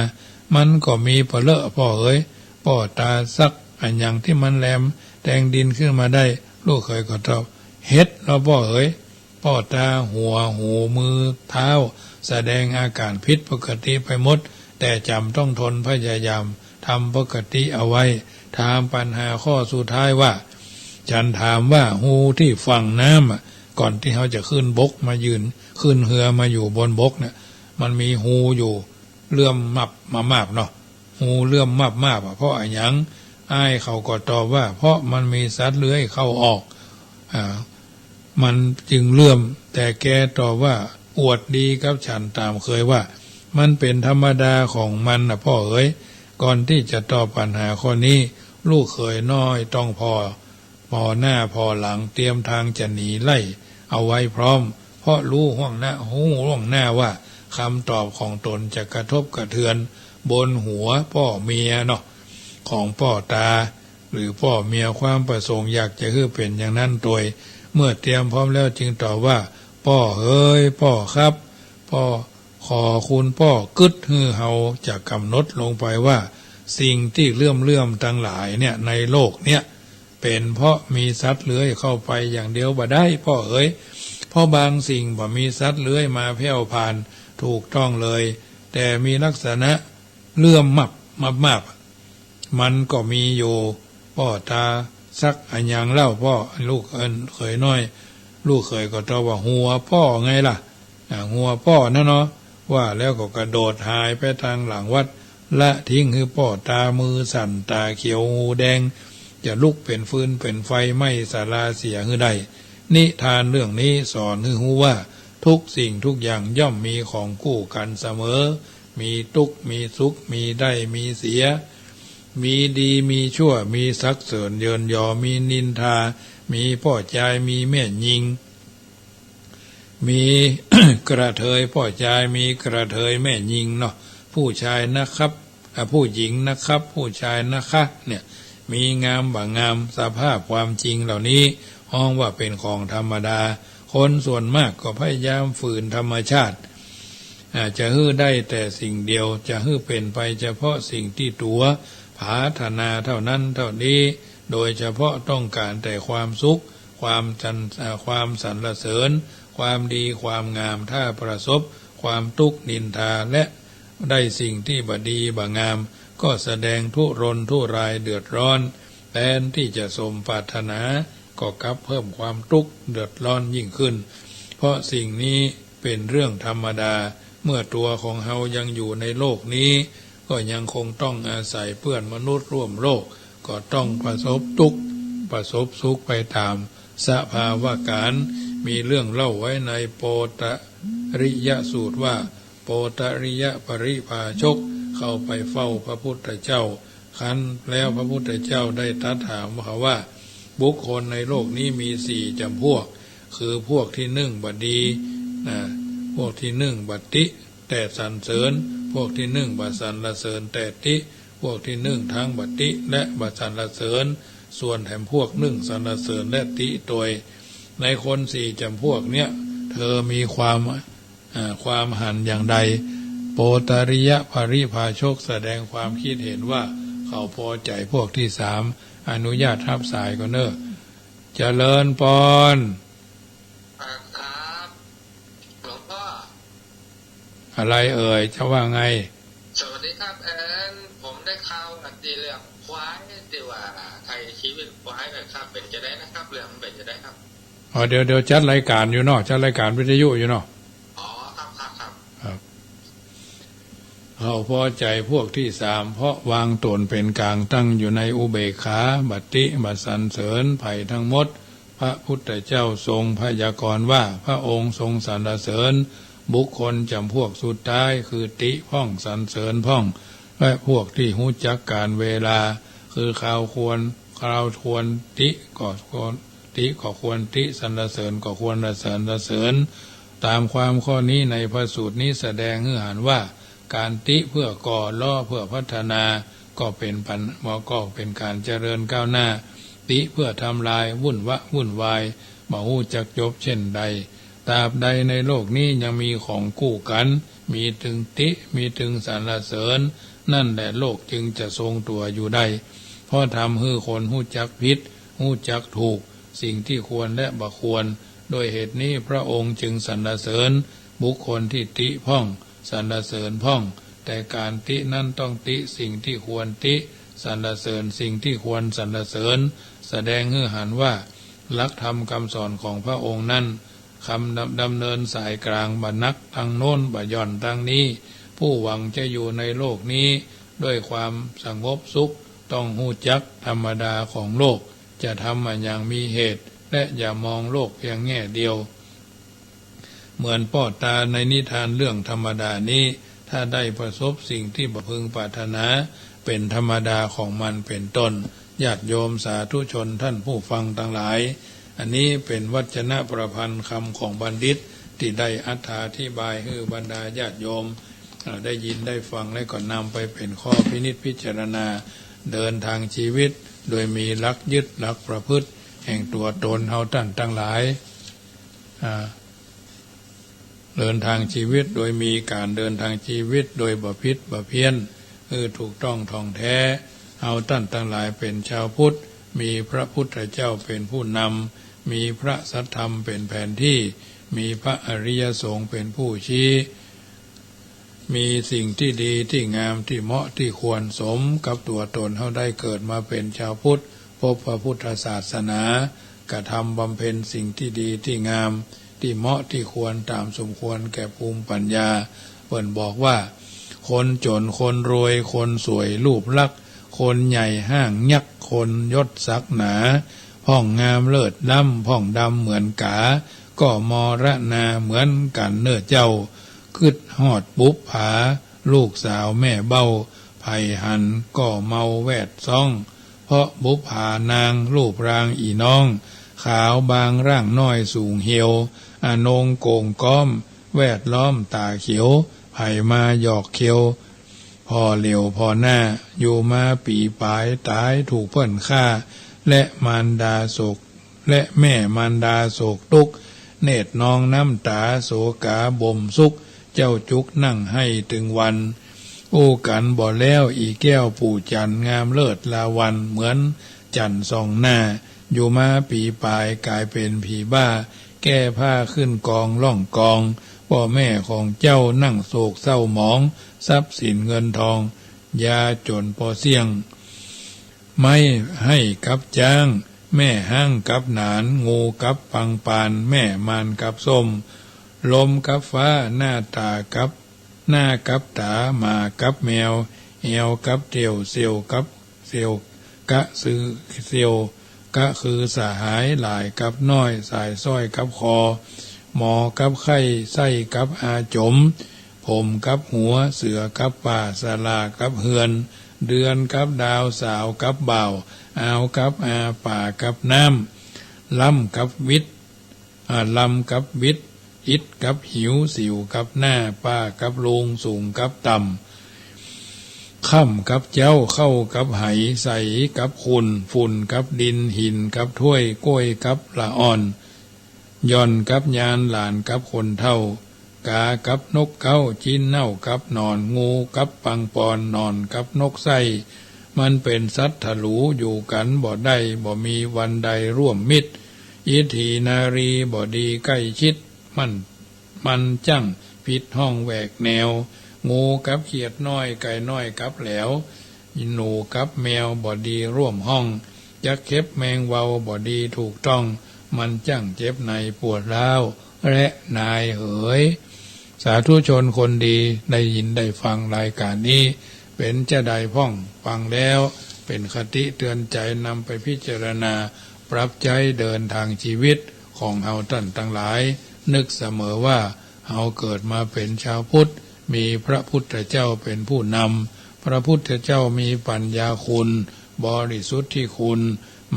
มันก็มีบ่เลอะป้อเหย ป้อต๋าสักอะหยังตี้มันแหลมแตงดินขึ้นมาได้ ลูกเขยก็ตอบ เฮ็ดเนาะป้อเหย ป้อต๋า หัว หู มือ เท้า แสดงอาก๋านผิดปกติไปหมด แต่จ๋ำต้องทนพยายามทำปกติเอาไว้ ถามปัญหาข้อสุดท้ายว่า ฉันถามว่าฮูตี้ฝั่งน้ำอะ ก่อนตี้เฮาจะขึ้นบกมายืน ขึ้นเฮือมาอยู่บนบกเนี่ย มันมีฮูอยู่เลื่อมมับมามาบเนาะ ฮูเลื่อมมับมาบอะ เพราะอะหยัง อ้ายเขาก็ตอบว่า เพราะมันมีสัตว์เลื้อยเข้าออก อ่า มันจึงเลื่อม แต่แกตอบว่า อวดดีกับฉันต๋ามเขยว่า มันเป๋นธรรมดาของมันน่ะป้อเอ๋ย ก่อนตี้จะตอบปัญหาข้อนี้ ลูกเขยน้อยต้องผ่อ ผ่อหน้าผ่อหลัง เตรียมทางจะหนีไล่เอาไว้พร้อม เพราะฮู้ล่วงหน้า ฮู้ล่วงหน้าว่าคำตอบของตนจะกระทบกระเทือนบนหัวป้อเมียเนาะ ของป้อต๋า หรือป้อเมีย ความประสงค์อยากจะหื้อเป๋นอย่างนั้นตวย เมื่อเตรียมพร้อมแล้วจึงตอบว่า ป้อเอ๋ย ป้อครับ ป้อ ขอคุณป้อกึ๊ดหื้อเฮาจะกำหนดลงไปว่า สิ่งตี้เลื่อมๆ ตังหลายเนี่ย ในโลกเนี่ย เป๋นเพราะมีสัตว์เลื้อยเข้าไปอย่างเดียวบ่ได้ป้อเอ๋ย เพราะบางสิ่งบ่มีสัตว์เลื้อยมาแพ่วผ่าน ถูกต้องเลย แต่มีลักษณะเลื่อมมับมับมับ มันก็มีอยู่ ป้อต๋าสักอะหยังเล่าป้อ ลูกเอิ้นเขยน้อย ลูกเขยก็ตอบว่า หัวป้อไงล่ะ อ่า หัวป้อนั่นเนาะ ว่าแล้วก็กระโดดหายไปตางหลังวัด ละทิ้งหื้อป้อต๋ามือสั่นต๋าเขียวหูแดง จะลุกเป๋นฟืนเป๋นไฟไหม้ศาลาเสียหื้อได้ นิทานเรื่องนี้สอนหื้อฮู้ว่า ทุกสิ่งทุกอย่างย่อมมีของคู่กั๋นเสมอ มีตุ๊กข์ มีสุข มีได้ มีเสีย มีดี มีชั่ว มีสรรเสริญเยินยอ มีนินทา มีป้อจาย มีแม่ญิง มี กระเทยป้อจาย มีกระเทยแม่ญิงเนาะ ผู้ชายนะครับ อ่ะ ผู้หญิงนะครับ ผู้ชายนะคะ เนี่ย มีงามบ่างาม สภาพความจริงเหล่านี้ฮ้องว่าเป๋นของธรรมดา คนส่วนมากก็พยายามฝืนธรรมชาติ อ่า จะหื้อได้แต่สิ่งเดียว จะหื้อเป๋นไปเฉพาะสิ่งตี้ตั๋วผาถนาเท่านั้นเท่านี้ โดยเฉพาะต้องก๋านแต่ความสุข ความสรร อ่า ความสรรเสริญ ความดี ความงาม ถ้าประสบความตุ๊กข์นินทา และได้สิ่งตี้บ่ดีบ่างาม ก็แสดงทุรนทุรายเดือดร้อน แทนตี้จะสมปรารถนา ก็กลับเพิ่มความตุ๊กข์เดือดร้อนยิ่งขึ้น เพราะสิ่งนี้เป๋นเรื่องธรรมดา เมื่อตั๋วของเฮายังอยู่ในโลกนี้ ก็ยังคงต้องอาศัยเปื้อนมนุษย์ร่วมโลก ก็ต้องประสบตุ๊กข์ ประสบสุขไปต๋ามสภาวะก๋าล มีเรื่องเล่าไว้ในโปตริยสูตรว่า โปตริยปริพาชกเข้าไปเฝ้าพระพุทธเจ้า ครั้นแล้วพระพุทธเจ้าได้ตรัสถามเขาว่า บุคคลในโลกนี้มีสี่จ๋ำพวก คือพวกตี้นึ่งบ่ดี นะ พวกตี้นึ่งบ่ติ แต่สรรเสริญ พวกตี้นึ่งบ่สรรเสริญแต่ติ พวกตี้นึ่งทั้งบ่ติและบ่สรรเสริญ ส่วนแถมพวกนึ่งสรรเสริญและติตวย ในคนสี่จ๋ำพวกเนี้ย เธอมีความ อ่า ความหันอย่างใด โปตริยปริพาชกแสดงความคิดเห็นว่า เขาพอใจ๋พวกตี้สาม อนุญาตฮับสายก่อนเน่อ เจริญปอน อ่า ครับ หลวงพ่อ อะไรเอ่ย จะว่าไง สวัสดีครับ เอิ้น ผมได้ข่าวอันตี้เรื่องควายตี้ว่าไถ่ชีวิตควายนะครับ เป๋นจะไดนะครับ เรื่องมันเป๋นจะไดครับ อ๋อ เดี๋ยว เดี๋ยวจัดรายก๋านอยู่เนาะ จัดรายก๋านวิทยุอยู่เนาะ อ๋อ ครับ ครับ ครับ ครับ เขาพอใจ๋พวกตี้สาม เพราะวางต๋นเป๋นก๋าง ตั้งอยู่ในอุเบกขา บ่ติ บ่สรรเสริญใผทั้งหมด พระพุทธเจ้าทรงพยากรณ์ว่า พระองค์ทรงสรรเสริญบุคคลจ๋ำพวกสุดท้าย คือติพ่องสรรเสริญพ่อง และพวกตี้ฮู้จักก๋าลเวลา คือคราวควร คราวควรติก็ควร ติก็ควรติ สรรเสริญก็ควรสรรเสริญ ต๋ามความข้อนี้ในพระสูตรนี้แสดงหื้อหันว่า ก๋านติเพื่อก่อ ล้อเพื่อพัฒนา ก็เป๋นปัญ ก็เป๋นก๋านเจริญก้าวหน้า ติเปื้อทำลาย วุ่นวะวุ่นวาย บ่ฮู้จักจบเช่นใด ตราบใดในโลกนี้ยังมีของกู้กั๋น มีตึงติ มีตึงสรรเสริญ นั่นแหละโลกจึงจะทรงตั๋วอยู่ได้ เพราะทำหื้อคนฮู้จักผิด ฮู้จักถูก สิ่งที่ควรและบ่ควร ด้วยเหตุนี้พระองค์จึงสรรเสริญบุคคลที่ติพ่อง สรรเสริญพ่อง แต่ก๋านตินั้นต้องติสิ่งที่ควรติ สรรเสริญสิ่งที่ควรสรรเสริญ แสดงหื้อหันว่า หลักธรรมคำสอนของพระองค์นั้น คำดำ ดำเนินสายกลางบ่หนักตางโน้น บ่หย่อนตางนี้ ผู้หวังจะอยู่ในโลกนี้ ด้วยความสงบสุข ต้องฮู้จักธรรมดาของโลก จะทำอะหยังมีเหตุ และอย่ามองโลกเพียงแง่เดียว เหมือนป้อตาในนิทานเรื่องธรรมดานี้ ถ้าได้ประสบสิ่งที่บ่พึงปรารถนา เป๋นธรรมดาของมันเป๋นต้น ญาติโยมสาธุชนท่านผู้ฟังตังหลาย อันนี้เป๋นวัจนะประพันธ์คำของบัณฑิต ตี้ได้อธิบายหื้อบรรดาญาติโยม อ่า ได้ยินได้ฟัง และก็นำไปเป๋นข้อพินิจพิจารณา เดินทางชีวิตโดยมีหลักยึดหลักประพฤติแห่งตั๋วตนเฮาต้านตังหลาย อ่า เดินทางชีวิตโดยมีก๋านเดินทางชีวิตโดยบ่ผิดบ่เพี้ยน คือถูกต้องถ่องแท้ เฮาต้านตังหลายเป๋นชาวพุทธ มีพระพุทธเจ้าเป๋นผู้นำ มีพระสัทธรรมเป๋นแผนที่ มีพระอริยสงฆ์เป๋นผู้ชี้ มีสิ่งตี้ดีตี้งามตี้เหมาะตี้ควรสมกับตั๋วตนเฮาได้เกิดมาเป๋นชาวพุทธ พบพระพุทธศาสนา กระทำบำเพ็ญสิ่งตี้ดีตี้งาม ตี้เหมาะตี้ควรต๋ามสมควรแก่ภูมิปัญญา เปิ้นบอกว่า คนจ๋นคนรวย คนสวยรูปลักษณ์ คนใหญ่ห้างยักษ์ คนยศศักดิ์หนา พ่องงามเลิศล้ำ พ่องดำเหมือนก๋า ก็มรณาเหมือนกั๋นเน่อเจ้า กึ๊ดฮอดบุปผา ลูกสาวแม่เบ้า ใผหันก็เมาแวดซ้อง เพราะบุปผานางรูปร่างอี่น้อง ขาวบางร่างน้อยสูงเหี่ยว อนงโก่งก้อม แวดล้อมต๋าเขียว ใผมาหยอกเคียว ผ่อเหลียวผ่อหน้า อยู่มาปี๋ป๋ายต๋ายถูกเปิ้นฆ่า และมารดาโศก และแม่มารดาโศกตุ๊กข์ เนตรนองน้ำต๋าโศกาบ่มสุข เจ้าจุกนั่งไห้ตึงวัน อู้กั๋นบ่แล้วอี่แก้วปู่จั๋นทร์ งามเลิศลาวัลย์เหมือนจั๋นทร์ส่องหน้า อยู่มาปี๋ป๋ายก๋ายเป๋นผีบ้า แก้ผ้าขึ้นกองล่องกอง ป้อแม่ของเจ้านั่งโศกเศร้าหมอง ทรัพย์สินเงินทอง ยาจ๋นปอเสี้ยง ไม้ไห้กับจ๊าง แม่ฮ้างกับหนาน งูกับปังปาน แม่มารกับส้ม ลมกับฟ้า หน้าต๋ากับ หน้ากับต๋า หมากับแมว แอวกับเตียว เสี่ยวกับ เสี่ยวกะคือ เสี่ยวกะคือสหาย หลายกับน้อย สายสร้อยกับคอ หมอกับไข้ ไส้กับอาจ๋ม ผมกับหัว เสือกับป่า สะหล่ากับเฮือน เดือนกับดาว สาวกับบ่าว อาวกับอา ป่ากับน้ำ ลำกับวิด อ่า ลำกับวิด อิดกับหิว สิวกับหน้า ป้ากับลุง สูงกับต่ำ ค่ำกับเจ๊า เข้ากับไห ใสกับขุ่น ฝุ่นกับดิน หินกับถ้วย ก้วยกับละอ่อน หย่อนกับยาน หลานกับคนเฒ่า ก๋ากับนกเก๊า จิ๊นเน่ากับหนอน งูกับปังปอน หนอนกับนกไส้ มันเป๋นสัตว์ถลู อยู่กั๋นบ่ได้ บ่มีวันใดร่วมมิตร อิทธินารีบ่ดีใก้ชิด มัน มันจั้งผิดห้องแหวกแนว งูกับเขียดน้อย ไก่น้อยกับแหลว หนูกับแมวบ่ดีร่วมห้อง จักเข็บแมงเวาบ่ดีถูกต้อง มันจั้งเจ็บในปวดร้าว แหละนายเหย สาธุชนคนดี ได้ยินได้ฟังรายการนี้ เป๋นจาใดพ่อง ฟังแล้วเป๋นคติเตือนใจ๋ นำไปพิจารณา ปรับใจ๊เดินตางชีวิตของเฮาต้านตังหลาย นึกเสมอว่าเฮาเกิดมาเป๋นจาวพุทธ มีพระพุทธเจ้าเป๋นผู้นำ พระพุทธเจ้ามีปัญญาคุณ บริสุทธิคุณ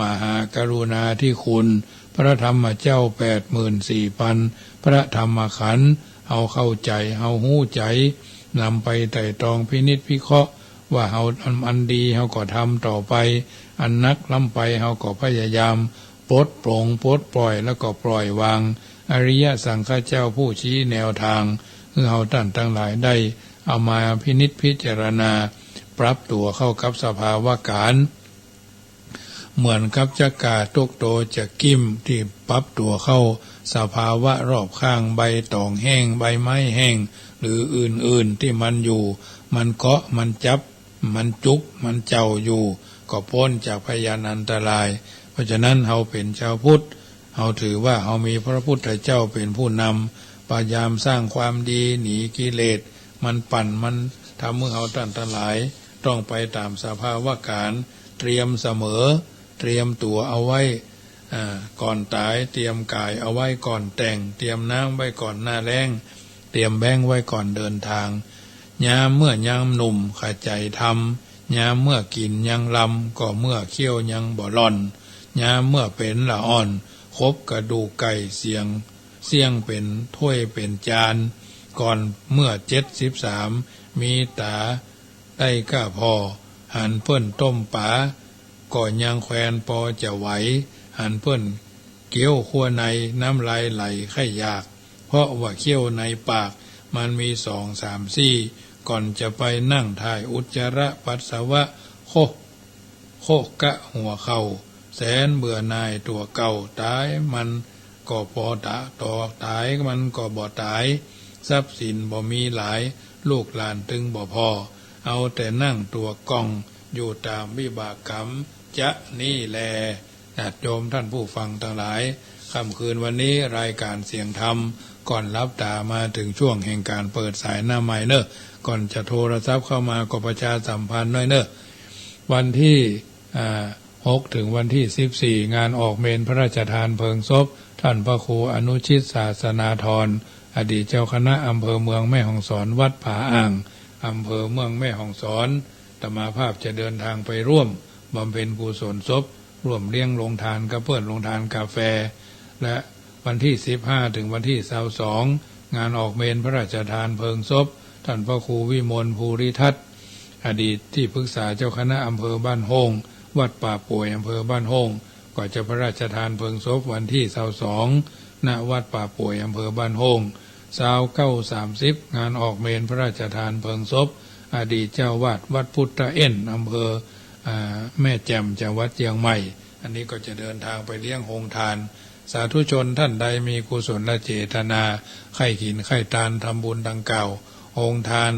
มหากรุณาธิคุณ พระธรรมเจ้าแปดหมื่นสี่พันพระธรรมขันธ์ เฮาเข้าใจ๋ เฮาฮู้ใจ๋ นำไปไตร่ตรองพินิจพิเคราะห์ ว่าเฮาอัน อันดีเฮาก็ทำต่อไป อันหนักล้ำไปเฮาก็พยายามปลดปลงปลดปล่อยแล้วก็ปล่อยวาง อริยสังฆเจ้าผู้ชี้แนวทาง หื้อเฮาต้านตังหลายได้เอามาพินิจพิจารณา ปรับตั๋วเข้ากับสภาวะก๋าร เหมือนกับจักราตุ๊กโตจักกิ้มตี้ปรับตั๋วเข้าสภาวะรอบข้าง ใบต๋องแห้ง ใบไม้แห้ง หรืออื่นๆ ตี้มันอยู่ มันเกาะ มันจับ มันจุก มันเจ้าอยู่ ก็ป๊นจากพยันอันตราย เพราะฉะนั้นเฮาเป๋นจาวพุทธ เฮาถือว่าเฮามีพระพุทธเจ้าเป๋นผู้นำ ปะยายามสร้างความดี หนีกิเลส มันปั่น มันทำหื้อเฮาต้านตังหลาย ต้องไปต๋ามสภาวะก๋าร เตรียมเสมอ เตรียมตั๋วเอาไว้ อ่า ก่อนต๋าย เตรียมก๋ายเอาไว้ก่อนแต่ง เตรียมน้ำไว้ก่อนหน้าแล้ง เตรียมแบงก์ไว้ก่อนเดินทาง ยามเมื่อยังหนุ่มขจัยทำ ยามเมื่อกิ๋นยังลำ ก็เมื่อเขี้ยวยังบ่หล่อน ยามเมื่อเป๋นละอ่อน ครบกระดูกไก่เสียง เสี้ยงเป๋นถ้วยเป๋นจาน ก่อนเมื่อเจ็ดสิบสาม มีต๋าได้ก้าผ่อ หันเปิ้นต้มป๋า ก็ยังแควนปอจะไหว หันเปิ้นเกี้ยวคั่วใน น้ำลายไหลใค่อยาก เพราะว่าเขี้ยวในปาก มันมีสองสามซี่ ก่อนจะไปนั่งถ่ายอุจจาระปัสสาวะ โค โคกะหัวเข่า แสนเบื่อหน่ายตั๋วเก่า ต๋ายมันก็บ่ต๋า ต๋อ ต๋ายมันก็บ่ต๋าย ทรัพย์สินบ่มีหลาย ลูกหลานตึงบ่ผ่อ เอาแต่นั่งตั๋วก่อง อยู่ต๋ามวิบากกรรม จะนี้แล ญาติโยมท่านผู้ฟังตังหลาย ค่ำคืนวันนี้รายก๋านเสียงธรรม ก่อนหลับต๋ามาเถิงช่วงแห่งก๋านเปิดสายหน้าไมค์เน่อ ก่อนจะโทรศัพท์เข้ามาก็ประชาสัมพันธ์หน้อยเน่อ วันตี้ อ่า หกเถิงวันตี้สิบสี่ งานออกเมรุพระราชทานเพลิงศพ ต้านพระครูอนุชิต ศาสนาธร อดีตเจ้าคณะอำเภอเมืองแม่ฮ่องสอน วัดผาอ่าง อำเภอเมืองแม่ฮ่องสอน อาตมาภาพจะเดินทางไปร่วมบำเพ็ญกุศลศพ ร่วมเลี้ยงโฮงทานกับเปิ้น โฮงทานกาแฟ และวันตี้สิบห้าเถิงวันตี้ซาวสอง งานออกเมรุพระราชทานเพลิงศพ ต้านพระครูวิมล ภูริทัศน์ อดีตตี้ปรึกษาเจ้าคณะอำเภอบ้านโฮ่ง วัดป่าป่วย อำเภอบ้านโฮ่ง ก็จะพระราชทานเพลิงศพวันตี้ซาวสอง ณ วัดป่าป่วย อำเภอบ้านโฮ่ง ซาวเก้า สามสิบ งานออกเมรุพระราชทานเพลิงศพ อดีตเจ้าอาวาสวัดพุทธเอ็น อำเภอ อ่า แม่แจ่ม จังหวัดเจียงใหม่ อันนี้ก็จะเดินทางไปเลี้ยงโฮงทาน สาธุชนท่านใดมีกุศลเจตนา ใค่กิ๋นใค่ตานทำบุญดังกล่าว โฮงทาน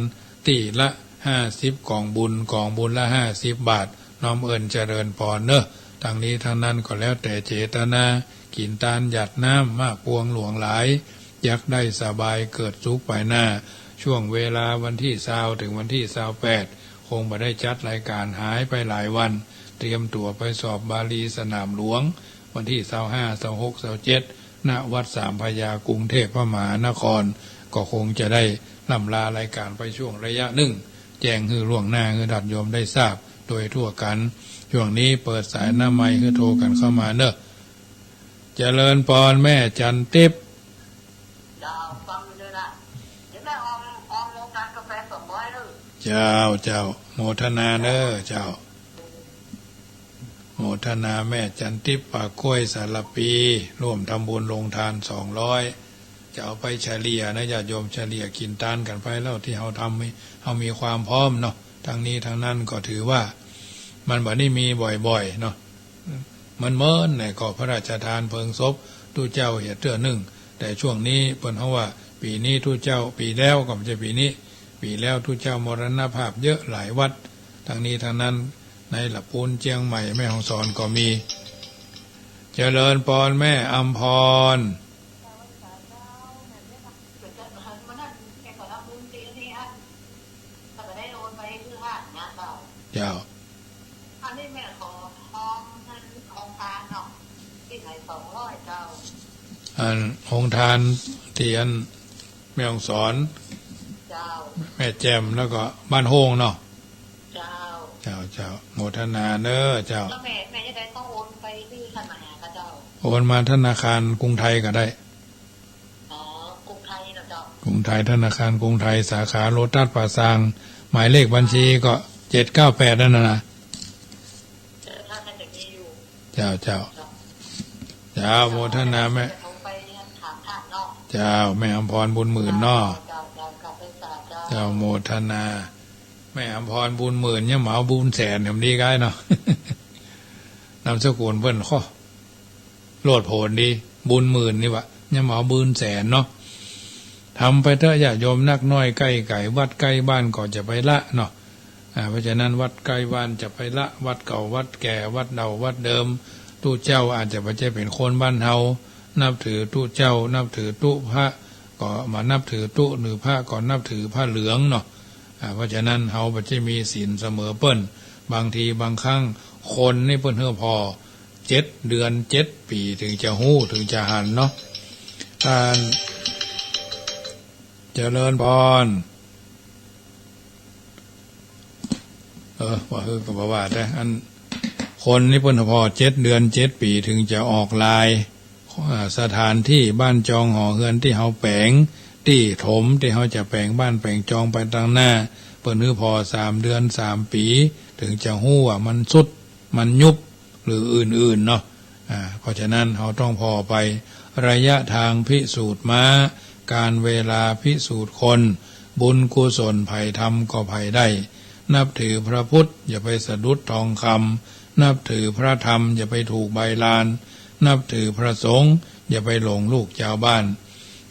ตี้ละห้าสิบก๋องบุญ ก๋องบุญละห้าสิบบาท น้อมเอิ้นเจริญปอนเน่อ ตังนี้ตังนั้นก็แล้วแต่เจตนา กิ๋นตานหยาดน้ำมากปวงหลวงหลาย จักได้สบายเกิดสุขไปหน้า ช่วงเวลาวันตี้ซาวเถิงวันตี้ซาวแปด คงบ่ได้จัดรายก๋าน หายไปหลายวัน เตรียมตั๋วไปสอบบาลีสนามหลวง วันตี้ซาวห้า ซาวหก ซาวเจ็ด ณ วัดสามพระยากรุงเทพมหานคร ก็คงจะได้ร่ำลารายก๋านไปช่วงระยะนึ่ง แจ้งหื้อล่วงหน้าหื้อญาติโยมได้ทราบโดยทั่วกั๋น ช่วงนี้เปิดสายหน้าไมค์หื้อโทรกั๋นเข้ามาเน่อ เจริญปอนแม่จันทิพย์ เจ้า ฟังอยู่เน่อนะ เดี๋ยวแม่ออม ออมโฮงทานกาแฟสองร้อยเน่อ เจ้า เจ้า โมทนาเน่อ เจ้า โมทนาแม่จันทิพย์ ป่าก้วย สารภี ร่วมทำบุญโฮงทานสองร้อย จะเอาไปเฉลี่ยนะ ญาติโยมเฉลี่ยกิ๋นตานกั๋นไป แล้วตี้เฮาทำ เฮามีความพร้อมเนาะ ตังนี้ตังนั้นก็ถือว่ามันบ่ได้มีบ่อยๆ เนาะ มันเมินแหละ ก็พระราชทานเพลิงศพตุ๊เจ้าเหียเตื้อนึ่ง แต่ช่วงนี้เปิ้นเฮาว่า ปี๋นี้ตุ๊เจ้า ปี๋แล้วก็บ่ใจ้ปี๋นี้ ปี๋แล้วตุ๊เจ้ามรณภาพเยอะหลายวัด ตังนี้ตังนั้น ในละปูน เจียงใหม่ แม่ฮ่องสอนก็มี เจริญปอนแม่อำพร เจ้า อันนี้แม่ขอ ออมเงินโฮงทานเนาะ ตี้ไหนสองร้อยเจ้า อันโฮงทานตี้อันแม่ฮ่องสอน เจ้า แม่แจ่ม แล้วก็บ้านโฮ่งเนาะ เจ้า เจ้า เจ้า โมทนาเน่อ เจ้า แล้วแม่ แม่จะได้ต้องโอนไปตี้ธนาคารก็เจ้า โอนมาธนาคารกรุงไทยก็ได้ อ๋อ กรุงไทยเนาะเจ้า กรุงไทย ธนาคารกรุงไทย สาขาโลตัสป่าซาง หมายเลขบัญชีก็ เจ็ดเก้าแปด นั่นน่ะนะ เจ้า เจ้า เจ้า โมทนาแม่ เจ้า แม่อำพรบุญหมื่นเนาะ เจ้า โมทนา แม่อำพรบุญหมื่น ยังบ่เอาบุญแสน แถมดีก้ายเนาะ นามสกุลเปิ้นข้อ โลดโผนดี บุญหมื่นนี่หว่า ยังบ่เอาบุญแสนเนาะ ทำไปเต๊อะญาติโยม นักน้อยใก้ไก๋ วัดใก้บ้านก็จะไปละเนาะ อ่า เพราะฉะนั้นวัดใก้บ้านจะไปละ วัดเก่าวัดแก่ วัดเก่าวัดเดิม ตุ๊เจ้าอาจจะบ่ใจ้เป๋นคนบ้านเฮา นับถือตุ๊เจ้า นับถือตุ๊พระ ก็บ่นับถือตุ๊ หรือพระก็นับถือผ้าเหลืองเนาะ อ่า เพราะฉะนั้นเฮาบ่ใจ้มีศีลเสมอเปิ้น บางทีบางครั้งคนนี่เปิ้นหื้อผ่อ เจ็ดเดือนเจ็ดปี๋ เถิงจะฮู้ เถิงจะหันเนาะ อ่า เจริญพร เออ ว่าคือก็บ่ว่า แต่อันคนนี่เปิ้นผ่อเจ็ดเดือนเจ็ดปี๋ เถิงจะออกลาย อ่า สถานตี้บ้านจองหอเฮือนตี้เฮาแป๋ง ตี้ถมตี้เฮาจะแป๋งบ้านแป๋งจองไปตางหน้า เปิ้นหื้อผ่อสามเดือนสามปี๋ เถิงจะฮู้ว่ามันทรุด มันยุบ หรืออื่นๆ เนาะ อ่า เพราะฉะนั้นเฮาต้องผ่อไป ระยะทางพิสูจน์ม้า กาลเวลาพิสูจน์คน บุญกุศลใผทำก็ใผได้ นับถือพระพุทธอย่าไปสะดุดทองคำ นับถือพระธรรมอย่าไปถูกใบลาน นับถือพระสงฆ์อย่าไปหลงลูกจาวบ้าน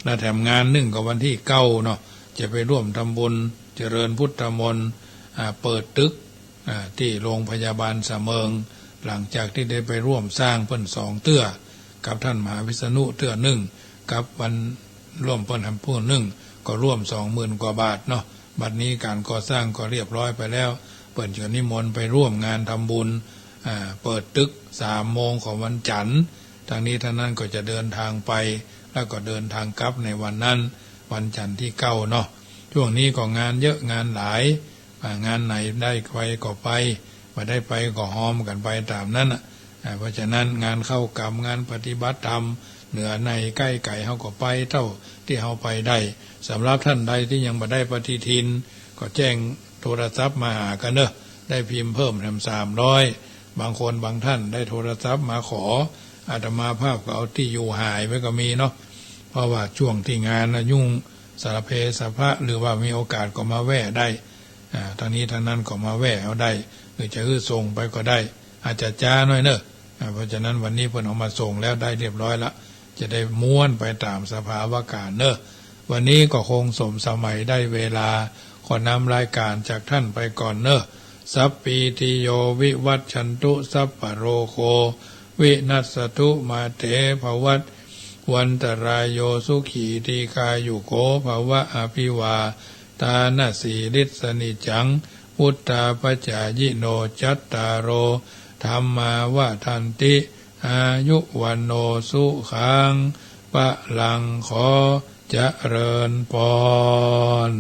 และแถมงานนึ่งก็วันตี้เก้าเนาะ จะไปร่วมทำบุญเจริญพุทธมนต์ อ่า เปิดตึก อ่า ตี้โรงพยาบาลสะเมิง หลังจากตี้ได้ไปร่วมสร้างเปิ้นสองเตื้อ กับท่านมหาวิษณุเตื้อนึ่ง กับวันร่วมเปิ้นทำผู้นึ่ง ก็ร่วมสองหมื่นกว่าบาทเนาะ บัดนี้ก๋านก่อสร้างก็เรียบร้อยไปแล้ว เปิ้นจะนิมนต์ไปร่วมงานทำบุญ อ่า เปิดตึกสามโมงของวันจันทร์ ทั้งนี้ทั้งนั้นก็จะเดินทางไป แล้วก็เดินทางกลับในวันนั้น วันจันทร์ตี้เก้าเนาะ ช่วงนี้ก็งานเยอะงานหลาย อ่า งานไหนได้ไปก็ไป บ่ได้ไปก็ฮอมกั๋นไปต๋ามนั้นน่ะ อ่า เพราะฉะนั้นงานเข้ากรรม งานปฏิบัติธรรม เหนือในใก้ไก๋เฮาก็ไปเต้าตี้เฮาไปได้ สำหรับท่านใดตี้ยังบ่ได้ปฏิทิน ก็แจ้งโทรศัพท์มาหากั๋นเนาะ ได้พิมพ์เพิ่มแถมสามร้อย บางคนบางท่านได้โทรศัพท์มาขอ อาตมาภาพก็เอาตี้อยู่หายไปก็มีเนาะ เพราะว่าช่วงตี้งานน่ะยุ่งสารเพสะพะ หรือว่ามีโอกาสก็มาแวะได้ อ่า ทั้งนี้ทั้งนั้นก็มาแวะเอาได้ หรือจะหื้อส่งไปก็ได้ อาจจะจ๊าหน้อยเนาะ อ่า เพราะฉะนั้นวันนี้เปิ้นเอามาส่งแล้วได้เรียบร้อยละ จะได้ม้วนไปต๋ามสภาวะก๋ารณ์เนาะ วันนี้ก็คงสมสมัยได้เวลา ขอนำรายการจากท่านไปก่อนเนาะ สัพพีติโยวิวัชชันตุ สัพพะโรโควินัสสะตุ มาเตภวัตวันตะราโย สุขีทีฆายุโกภวะ อภิวาทานะสีลิสสะนิจจัง วุฑฒาปะจายิโน จัตตาโรธัมมาวัฑฒันติ อายุวัณโณ สุขัง พะลัง ขอเจริญพร